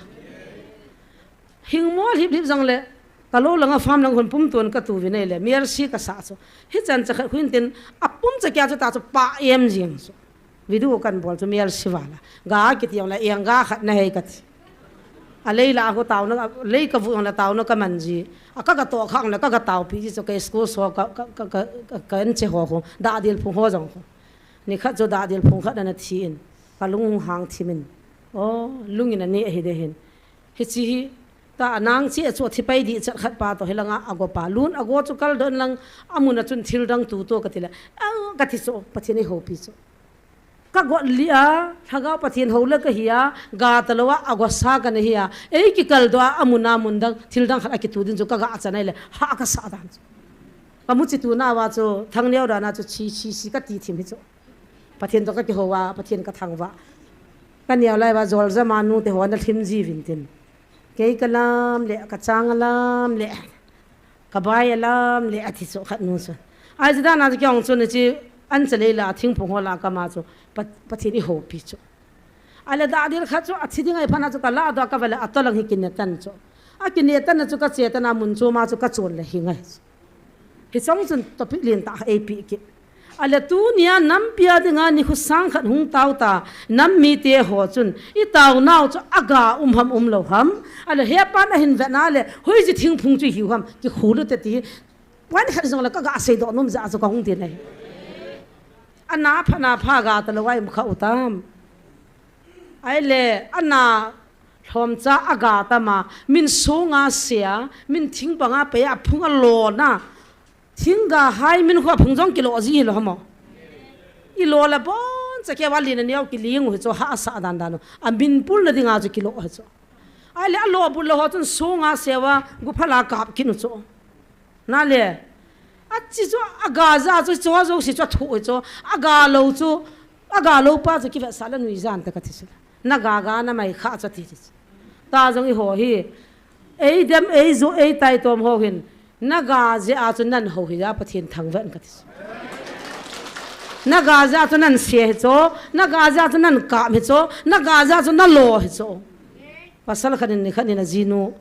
Hing mol hip hip jang le, ka lo langa farm lang hun pum tuan ka tu vi nei le, mial si ka sa chu. Hi chan cha khat huin tin, a pum cha kia chu ta chu pa em jing chu. Video kan bol chu mial si vala. Ga ki ti jang le, eng ga khat na hei ka ti. A lei la ho tau na, lei ka vu jang le tau na ka man ji. A ka ka to khang le, ka ka tau pi ji chu ka school so ka, ka, ka, ka, ka, ka en che ho ho. Da dil phung ho jang ho. Ni khat chu da dil phung khat na thi in. Ka lung hang thi min. O, lung in a ni a hi de hin. Hichi hi, ta nang chi a chu thi pai di chat khat pa to hi langa a go pa. Lun a go chu kal don lang a mun a chun thil dang tu to ka ti le. A ka ti chu, Pathen i ho pi chu. Ka got li a, Lhagao Pathen ho le ka hi a, ga ta lo a, a go sa ka na hi a. Ei ki kal do a, a mun a mun dang, thil dang khat a ki tu din chu ka ga a cha nai le, ha ka sa dan chu. Ka mu chi tu na wa chu, thang neo da na chu, chi, chi, chi ka ti thim hi chu. Pathen to ka ki ho wa, Pathen ka thang wa. Ka neo lai wa, jol ja ma nu te ho na thim ji vin tin. Kei ka lam le, ka chang a lam le, ka bai a lam le, a ti chu khat nu chu. Ai, ji dan a chu kiong chu ni chi, an cha lei la, thing phung ho la ka ma chu, Pa-, Pathen i ho pi chu. A le da dil khat chu, a thi ding ai phan a chu ka la do ka va le, a to lang hi ki ne tan chu. A ki ne tan chu ka che tan a mun chu ma chu ka chon le hi ngai chu. Hi chong chun topic lien tah ei pi ki. A le tunia nampi a dinga ni khu sang khat hung tau ta, nam mite ho chun, i tau nau chu a ga um ham um lo ham. A le he pan a hin ve na le, hoi ji thing phung chu hiu ham, ki khu lu te ti. Wan khat jong le ka ga sei do nom ja chu ka hung ti nei. A na pha na pha ga ta lo ai mu kha u tam. Ai le, a na Lhom cha a ga tama, min sunga sia, min thing panga pe a phung a lo na. Thing ga hai min khua phung jong kilo ji hi lo hamo. I lo la bon cha ke wa lin a neo ki ling u hi chu ha a sa dan dan u. A min pul na dinga chu kilo hi chu. Ai le a lo bu lo ho chun sunga sia wa gu phala kap kin u chu. Na le. A chi chu a ga ja chu chu jo si chu thu chu. A ga lo chu. A ga lo pa chu ki ve sa la nui jan ta ka ti chu. Na ga ga na mai kha cha ti ti. Ta jong i ho hi. Ei dem, ei jo, ei tai tom ho hin. Na ga je a chu nan ho hi a Pathen thang ven ka ti chu. Na ga je a chu nan se hi chu. Na ga je a chu nan kam hi chu. Na ga je a chu na lo hi chu. Pasal khat in ni khat in a jinu.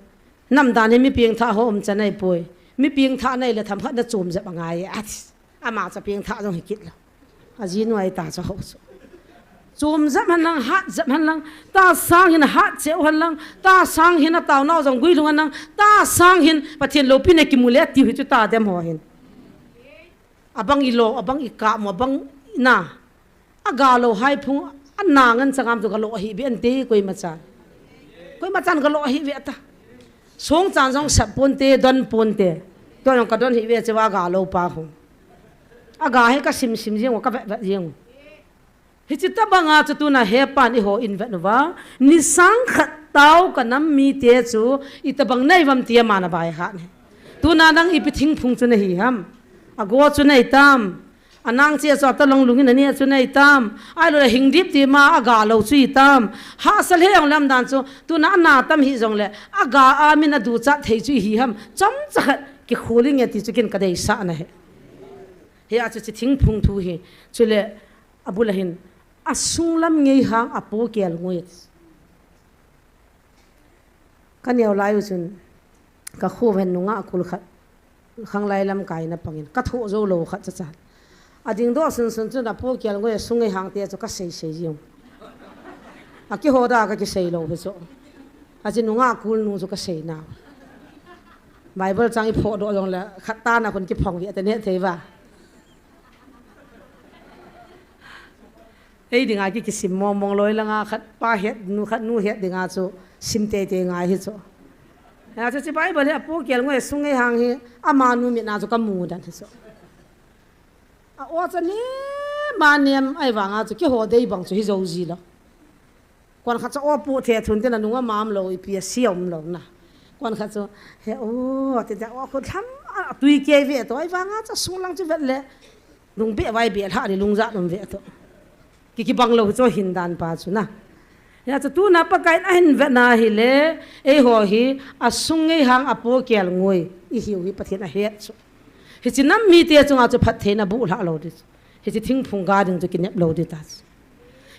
Nam dan hi mi pieng tha ho um cha nai poi. Mi pieng tha nai le tham khat na chom jep a ngai a ti. Ama cha pieng tha jong hi kit lo. A jinu ai ta cha ho chu. Chom jep hen lang, hat jep hen lang, ta sang hin hat cheu hen lang, ta sang hin a taonau jong guilhung hen lang, ta sang hin Pathen loupina kimu le tiu hi chu ta dem ho hin. Abang i lo, abang i kap mo, abang i na. A ga lo hai phung, a na ngan changam chu ga lo ahi ve ante koima chan. Koima chan ga lo ahi ve ta. Song chan jong sap ponte, don ponte. Tua jong ka don hi ve che va ga lo pa hung. A ga he ka sim sim jeng, ka vet vet jeng. Hichi tabanga chu tuna he pan i ho in vet uva. Ni sang khat tao ka nam mite chu i tabang nei vam tia mana bai ha ne. Tuna nang ipi thingphung chu na hi ham. A go chu nei tam. A nang chia chu a ta long lungin a nia chu nei tam. Ai lo le hing dip ti ma a ga lo chu i tam. Ha sa le ong lam dan chu tuna a na tam hi jong le a ga a min a du chat thei chu i hi ham. Chom cha khat ki khuling e ti chu kin ka dei sa na he. He a chu chi thingphung thu hi. Chu le a bul a hin. A sung lam ngei hang a po kel ngui. Ka neo lai u chun, ka khu ven nunga kul khat, khang lai lam kai na pangin, ka tho zo lo khat cha cha. A ding do sun sun chun a po kial ngoi a sung ngei hang te chu ka sei sei jiu. A ki ho da ka ki sei lo hi chu. A chi nunga kul nu chu ka sei na. Bible chang i pho do jong le khat ta na kun ki phong vi a te ne thei va. Ei dinga ki kisim mong mong loi langa khat pa het nu khat nu het dinga chu sim tei tei ngai hi chu. Ya chu chi Bible hi a pu kial ngoi sung ngei hang hi ama nu mi na chu ka mu dan hi chu. A o cha ni ma nem ai vanga chu ki ho dei bang chu hi zo ji lo. Kon khat cha o pu the thun te na nunga mam lo i pi a si om lo na. Kon khat chu he o te te o khu tham a tui ke ve to ai vanga cha sung lang chu vet le. Lung be vai be lha ni lung ja lum ve to. Ki ki bang lo cho hin dan pa chu na. Ya chu tu na pa kai na hin ve na hi le. Ei ho hi a sung ngei hang a po kial ngoi. I hiu hi Pathen a het chu. Hi chi nam mi te chunga chu phat thei na bu lha lo di. Hi chi thing phung ga ding chu ki nep lo di ta chu.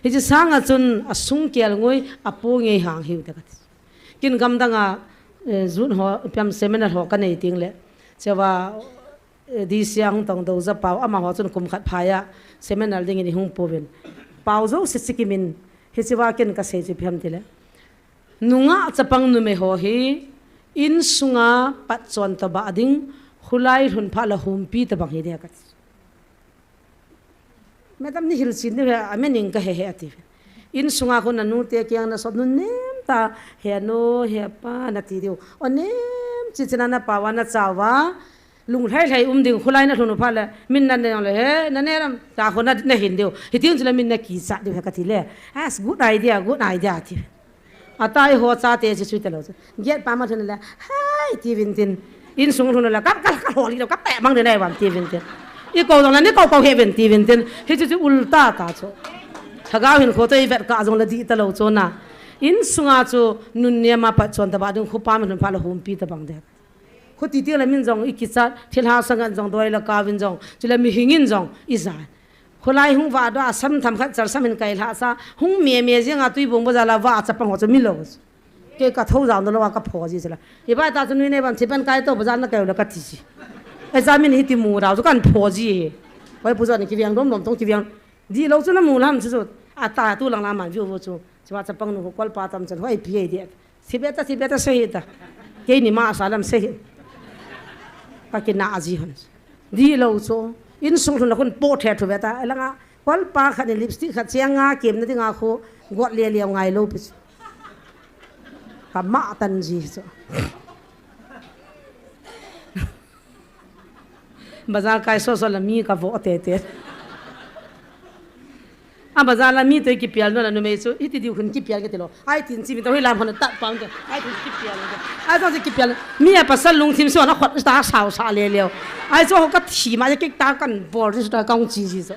Hi chi sanga chun a sung kial ngoi a po ngei hang hiu te ka ti. Kin gam danga, eh, zun ho, piam seminar ho ka nei ting le. Chewa, eh, D C a hung tong do za pau, ama ho chun kum khat phai a, seminar ding in i hung pu vin. Pau zo se si ki min, hi chewa kin ka sei chi piam ti le. Nunga chapang nume ho hi, in sunga pat chon ta ba ding, khulai lhun pha la humpi ta bang hi de ka. Madam ni hil chin ni he, a mening ka he he ati. In sunga khun a nu te kiang na sop nun nem ta, he nu, he pa na ti diu. O nem, chi china na pawa na chawa, lung hlai hlai um ding, khulai na lhun u pha le, min na ne le he, na ne ram, ta khun na, na hin diu. Hi ting chu le min na ki cha diu he ka ti le. That's good idea, good idea ti. Atai ho cha te chi sui te lo chu. Giat pa ma thun le, hai, ti vin tin. In sung thun le, kap, kap, kap, holi lo, kap, pe mang de nai vam, ti vin tin. I ko dong la, ni ko ko he vin, ti vin tin. Hi chu chu ulta ta chu. Thagau hin kho to i vet ka jong la di ta lo chu na. In sunga chu nun ne ma pat chon ta ba ding khu pa ma thun pha la humpi ta bang de. Khu ti ti la min jong i ki cha, thil ha sang an jong doi la ka vin jong. Chu la mi hing in jong, i jan. Khulai hung va do a sam tham khat char sam in kai lha sa, hung me me jeng a tui bung bazar la va a chapang ho chu mi lo. Ke ka tho jang do lo a ka pho ji sila. Hi ba ta chu nui nei ban thi pen kai to bazar na kai lo ka ti ji. Exam in hi ti mu rau chu kan pho ji. Hoi pu jo ni ki viang dom dom tong ki viang. Di lo chu na mu lam chu chu. A ta tu lang la man viu vo chu. Chu va chapang nu ko kol pa tam chan hoi pi ai de. Thibeta, thibeta, sahita. Keini ma salam sahi. Ka kina aji hon. Di lo chu. In sung thun la khun po the thu beta. Langa, kol pa khat ni lipstick khat chiang nga kem na dinga khu. Got le le ngai lo pi chu. Ka ma tan ji chu. Bazar kai so so la mi ka vo te te. A bazar la mi to kipial no la numei chu, iti diu hun kipial ke ti lo. Ai tin chi mi to hi lam hon ta pam to. Ai tin kipial. Ai to kipial. Mi a pasal lungthim so na khot ta sao sa le leo. Ai cho ka thi ma ke ta kan bol ri ta kong chi ji so.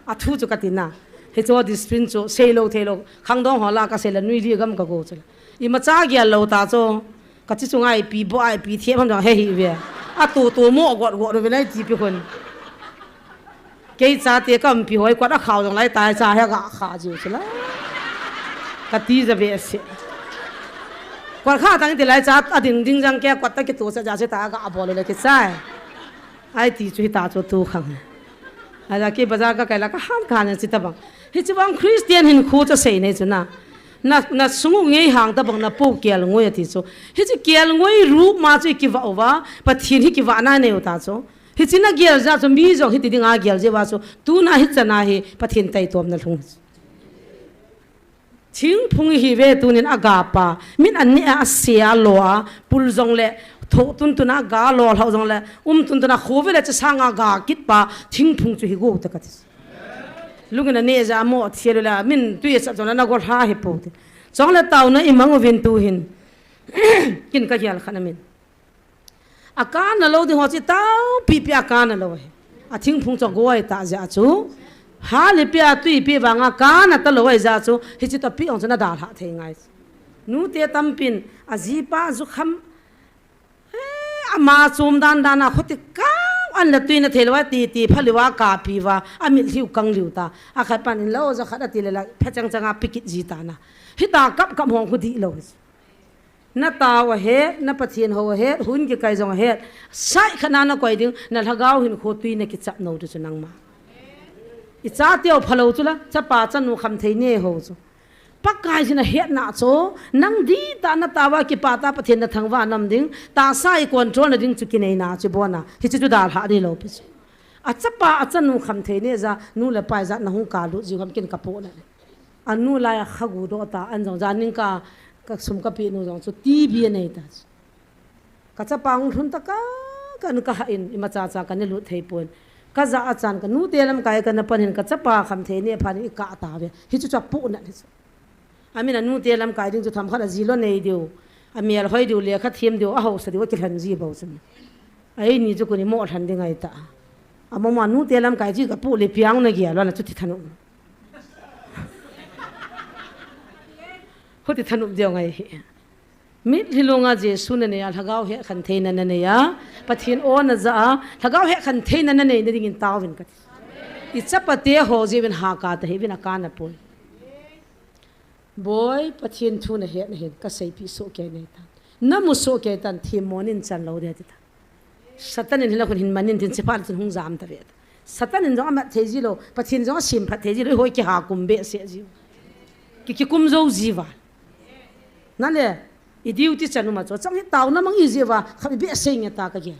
A thu chu ka ti na. He cho discipline chu sei lo thei lo. Khang dong ho la ka sei la nui li gam ka go chu. I ma cha gial lo ta chu. Ka chi chu ngai pi bo ai pi thiam ham dang he hi ve. A tu tu mo got got ve nai ti pi khun. Kei cha te kam pi hoi kwat a khau dang lai tai cha he ga kha jiu chu la. Ka ti ja ve se. Kwat kha tang ti lai cha a ding ding jang ke kwat ta ki tu sa ja se ta ga a bol le ki chai. Ai ti chu hi ta chu tu khang. A ja ki bazar ka kai la ka han khan chi ta bang. Hiche vang Christian hinkho chu asei nei chu na. Na, na sung u ngei hang tabang na po kelngoi ati chu. Hiche kelngoi rup ma chu i kivah uva, Pathen hi kivahna nei u ta chu. Hiche na gel jeh chu mi jong hiti dinga gel jeh uva chu. Tuna hichan a hi Pathen taitomna lhung. Thingphung ihi ve tunin agapa. Min an neh a, ase a, lo a, pul jongle, thoh tuntun a ga lo lhau jongle, um tuntun a khovel a chesang a ga kit pa, thingphung chu hi go ta kati. Lungin aneh jeh a mo thil u le, min tui asap jongle na go lha hi po te. Chule taona imang uvin tuhin. Kin ka gel khat na min. Akana lou ding ho chu taopi pi akana lou ahi. Athingphung chu agoi ta jeh chu. Hal ipi a tui ipi vanga kana talou ahi jeh chu. Hiche toh pi ong chu na dalha thei ngai. Nute tampin ajipa jukham. Eh, ama chom dan dan a khuti kang an le tui na thei lou a ti ti pha lou a kapi uva. Amitlhi u kang lou ta. Akhat pan in lo ja khat ati le la pha chang chang a pikit ji ta na. Hita kap kap hong khu di lou. Na tao ahet, na Pathen hou ahet, hun kikai jong ahet. Sai khat na na koi ding, na lhagao hinkho tui na kichap nou ti chu nangma. I chateu phalou chu la, chapa chanu khamthei nei hou chu. Pakai jin ahetna chu, nang dita na tao a kipah ta Pathen na thangvah a nam ding, tahsa i control na ding chu kineina chu bon a. Hiche chu dalha di lou pi chu. Achapa achanu khamthei nei jeh a, nu le pa ijat na hung kalut jiu ham kin ka po na le. Anu lai a kha gu doh ta, an jong jan ning ka, ka sum ka pi nu jong chu T B anei ta. Ka chapa hung lhun ta ka, ka nu ka ha in, imacha cha ka ne lut thei pon. Ka ja a chan ka nute lamkai ka na pan hin ka chapa khamthei nei phan i ka ta ve. Hichu chu apu na hichu. Amin anute lamkai ding chu themkhat a ji lo nei diu. Amel hoi diu, lekha them diu, ahausa diu, akilhen ji bou chu. Ahi ni chu kuni mo lhen ding ahi ta. Amama nute lamkai chu ka pu le piang na gel lo na chu ti thanop. Huti thanop diu ngai hi. Mitlhi lunga Jesu na nei a, lhagao hekhen theina na nei a, Pathen o na ja a, lhagao hekhen theina na nei na dingin taovin kati. I chapate ho jeh uvin haka ta hi uvin akana poi. Boi, Pathen thu na het na hin ka seipi soh kei nei tan. Na mu soh kei tan, thim mon in chan lou de ti ta. Satan in hila khun hin manin tin chepha chun hung jam ta ve. Satan in jong amat thei ji lou, Pathen jong asem phat thei ji lou, hoi kiha kum behseh ji. Ki, kikum jou ji uva. Na le, i duty chan uma chu, chang hi taona mang i ji uva, kha behseh nge ta ka gel.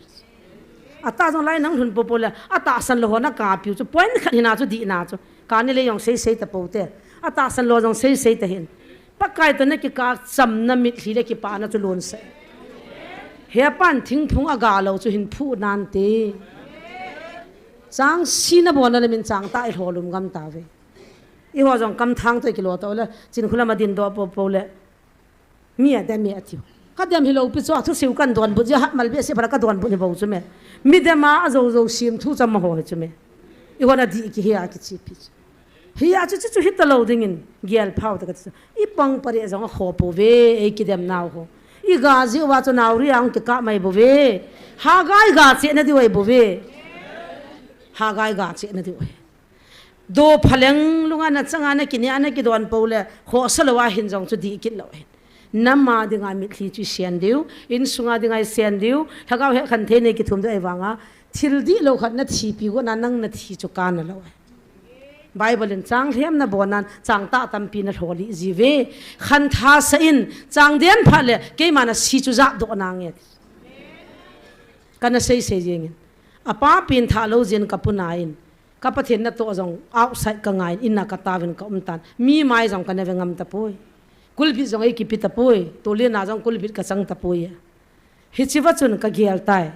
Ata jong lai nang lhun popo le, atahsan lou ho na kapiu chu, point khat hina chu dihna chu, ka ni le jong sei sei ta pou te. Atahsan lou jong sei sei ta hin. Pakai toh na kikah chamna mitlhi le kipana chu lonsah. Hepan thingphung aga lou chu hin phu nante. Chang sina bona le min chang ta i lholum gam ta ve. I ho jong kam thang toh i kilo toh le, chin khulam a din doh popo le. Mi a dem mi a tiu. Ka dem hi lou pi chu a thu siu kan donbut ji hat mal behseh phala ka donbut ni bou chu me. Mi dem a a jou jou sim thu cham ho hi chu me. I ho na di ki hi a kichi pi chu. Hi a chu chu chu hita lou dingin, gel phau ta ka chu. I pang pare jong a kho pou ve, ei kidem nau ho. I ga ji uva chu nau ri ang kikah mai bou ve. Hagai ga che na diu ahi bou ve. Hagai ga che na diu ahi. Do phaleng lunga na changa na kini a na kidon pou le, khosa lou a hin jong chu di kit lou hin. Nama dinga mitlhi chu i sen diu, insunga dinga i sen diu, lhagao hekhen theina i kithum diu ahi vanga, thil dih lou khat na thipi go na nang na thi chu kana lou. Bible in chang lhem na bon nan, chang tah tampi na lholi ji ve. Khantha sa in, chang den phat le, keima na si chu jat doh nange. Kana sei sei jeng in. Apa pen tha lou jin ka puna in. Ka Pathen natoh jong outside ka ngai in, ina ka taovin ka um tan. Mi mai jong kana ve ngam tapoi. Kulbit jong ei kipi tapoi. Tolin a jong kulbit ka chang tapoi. Hichi va chun ka gel tai.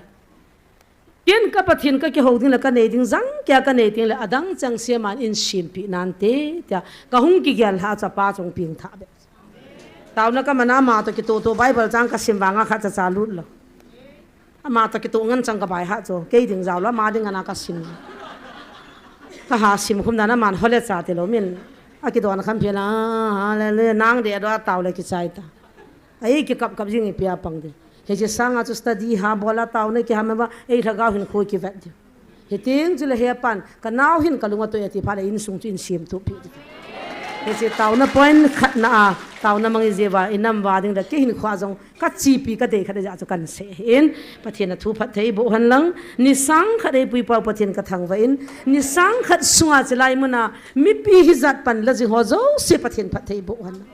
Ken ka Pathen ka kihou ding le ka nei ding jang kia ka nei ding le adang chang sia man in simpi nante tia ka hung kigel lha cha pa chong ping tha be. Taona ka mana ama toh kitoh toh Bible chang ka sim vanga khat cha cha lut lou. Ama toh kitoh ngan chang ka bai ha chu. Kei ding jao lou ama ding ana ka sim. Ka ha sim khum dan aman hole cha ti lou min. A kidon kham phi la, hallelujah, nang de do tao le kichai ta. Ei kikap kap jing ipi a pang ding. Hiche sanga chu study ha bol a taona kiha ma ba, ei lhagao hinkho kivet ding. Hiteng chule hepan, ka nao hin ka lunga toh e ti phat le insung chu in siam tup pi ding. Hiche taona point khatna a, taona mang ijeh uva, inam uva ding le, kei hinkhoa jong, kachepi kadei khat ijeh chu kahin sei ahin, Pathen in athu phatthei boh hen lang, nisang khat eipuipa u Pathen kathangvah in, nisang khat sunga chulai muna, mipi hijat pan la jing ho jouse Pathen phatthei boh hen lang.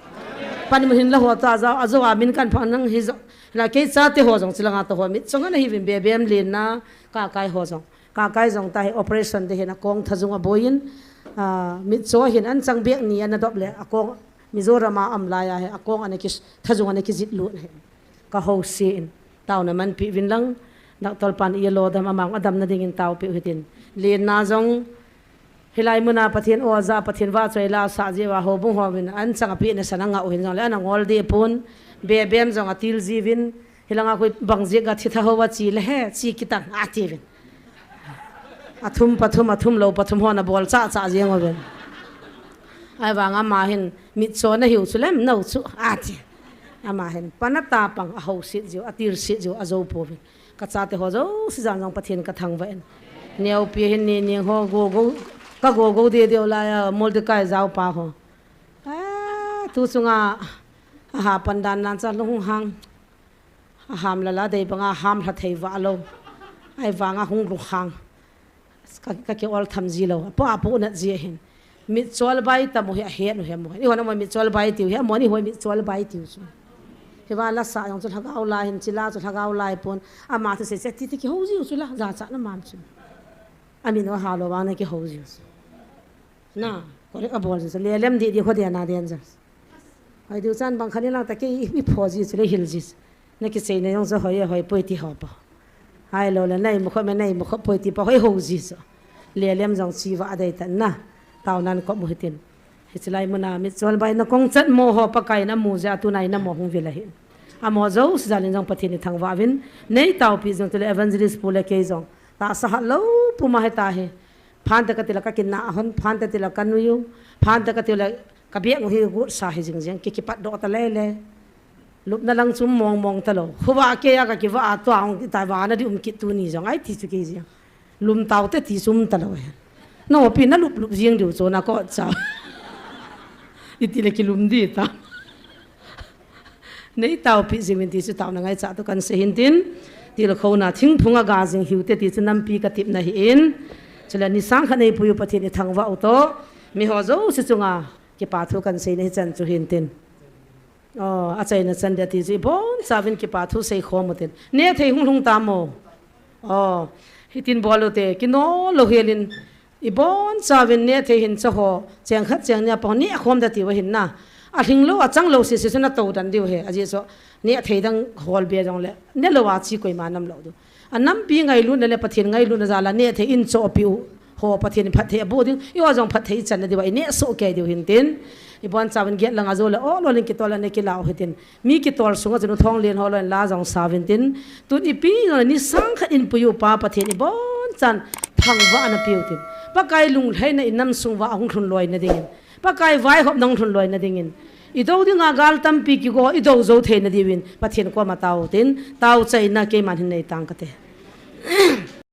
Panmun hin la ho ta ajou, ajou a min kahin phah nang hijou, la kei chate ho jong chulanga toh ho mitcho ana hiuvin, Bebem, Lenna, Kakai ho jong. Kakai jong tahi operation ding hin akong thajung aboiyin, ah, mitcho hin anchang bek ni ana dop le akong Mizoram a um laiya hi akong ana ki, thajung ana kijit lut ahi. Kahousen, taona manpi uvin lang, doctor pan ilo dam ama adamna dingin taopiu hitin. Lenna jong, hilai muna Pathen o ja, Pathen vahchoi la asah jeh uva houbung hon anchang apeh nasan angah u hin jongle ana ngol deh pon, Bebem jong atil jiuvin, hilanga koi bang jeh a thi tha ho a che le he, che kitan atiuvin. Athum pathum, athum lou pathum hon abol chah chah jeng uvin. Ahivang ama hin mitcho nahiu chu lem nau chu ati. Ama hin pan atapang, ahouset jiu, atilset jiu, ajou pouvin. Kachate ho jouse jan jong Pathen kathangvah in. Neopi hin ni ning ho gogo, kagogo deh deh u laiya, Mordecai jaopa ho. Ah, tu chunga, aha, pandan nan cha lung hang. Aham lala dei banga ham lha thei vah lou. Ahivanga hung lunghang. Ka, ka kiol tham ji lou. Apo, apo nat ji ahin. Mitchol bai tam u hi ahet u hi amo. Eihon amo mitchol bai tiu hi amo, eihon mitchol bai tiu chu. Hiva lasa jong chu lhagao lai hin, chila chu lhagao lai pon. Ama thusei sei ti ti kihou jiu chu la, jachatna mam chu. Amin u halo vang na kihou jiu chu. Na, correct abol jiu chu. Lelem didi kho dia na den jiu. Hoi diu chan bang khat in lang ta kei i, i pho ji chu le hil ji chu. Na kiseina jong chu hoi e hoi poi ti ho pa. Ahilou le na imu khop me na imu khop poi ti pa hoi ho ji chu. Lelem jong chi va adei tan na. Taonan kop mu hitin. Hiche lai muna mitchol bai na kong chat mo ho Pakai in amu jeh a tuna in amo hung vil ahi. Amo jouse jal in jong Pathen ithangvah uvin. Nei taopi jong tule evangelist pu le kei jong. Tahsa hat lou puma hita hi. Phante kati le ka kinah hon, phante ti le ka nui u, phante kati le ka bek u hi gotsa hi jing jing, ki, kipat doh ta lele. Lupna lang chu mong mong talou. Khovah kei a ka kivah a tua hung kita vana di um kit tuni jong, ai ti chu kei jing. Lum taute ti chu um talou he. Nopi na lup lup jing diu chu na ko cha. Iti le kilum di ta. Nei taopi jing uvin ti chu taona ngaichat u kan sei hin tin, tilkhouna thingphung a ga jing hiu te ti chu nampi ka tipna hi in. Chule ni sang khat nei pui u Pathen ithangvah u toh, mi ho jouse chunga kipa thu kan seina hi chan chu hin tin. Aw, achaina chan dia ti chu ibonchauvin kipa thu sei khom u tin. Neh thei hung lhung tam o. Aw, hitin bol u te, kino lou hel in, Ibonchauvin neh thei hin cha ho, cheng khat cheng ni a pang neh khom da tiu ahin na. Alhing lou, achang lou sese chu na tou dan diu he, ajeh chu neh thei dang hol be jong le, neh lou a chi koima nam lou diu. Anampi ngailutna le Pathen ngailutna jal a neh thei in chohpeh u ho Pathen in phatthei aboh ding, eiho jong phatthei ichan na diu a, ineh soh kei diu hin tin. Ibonchauvin gate lang a jou le, o, lolin kitol a na kila u hitin. Mi kitol sunga chun u Thonglen ho loi in la jong sa uvin tin. Tun ipi jong le ni sang khat in pui u Pa Pathen ibonchan thangvah na peh u tin. Pakai lunglhaina inam sung uva ahung lhun loi na dingin. Pakai vaihopna hung lhun loi na dingin. Idou dinga gal tampi kigo, idou jou thei na diuvin. Pathen koma tao tin. Tao chaina keiman hin nei tang kate.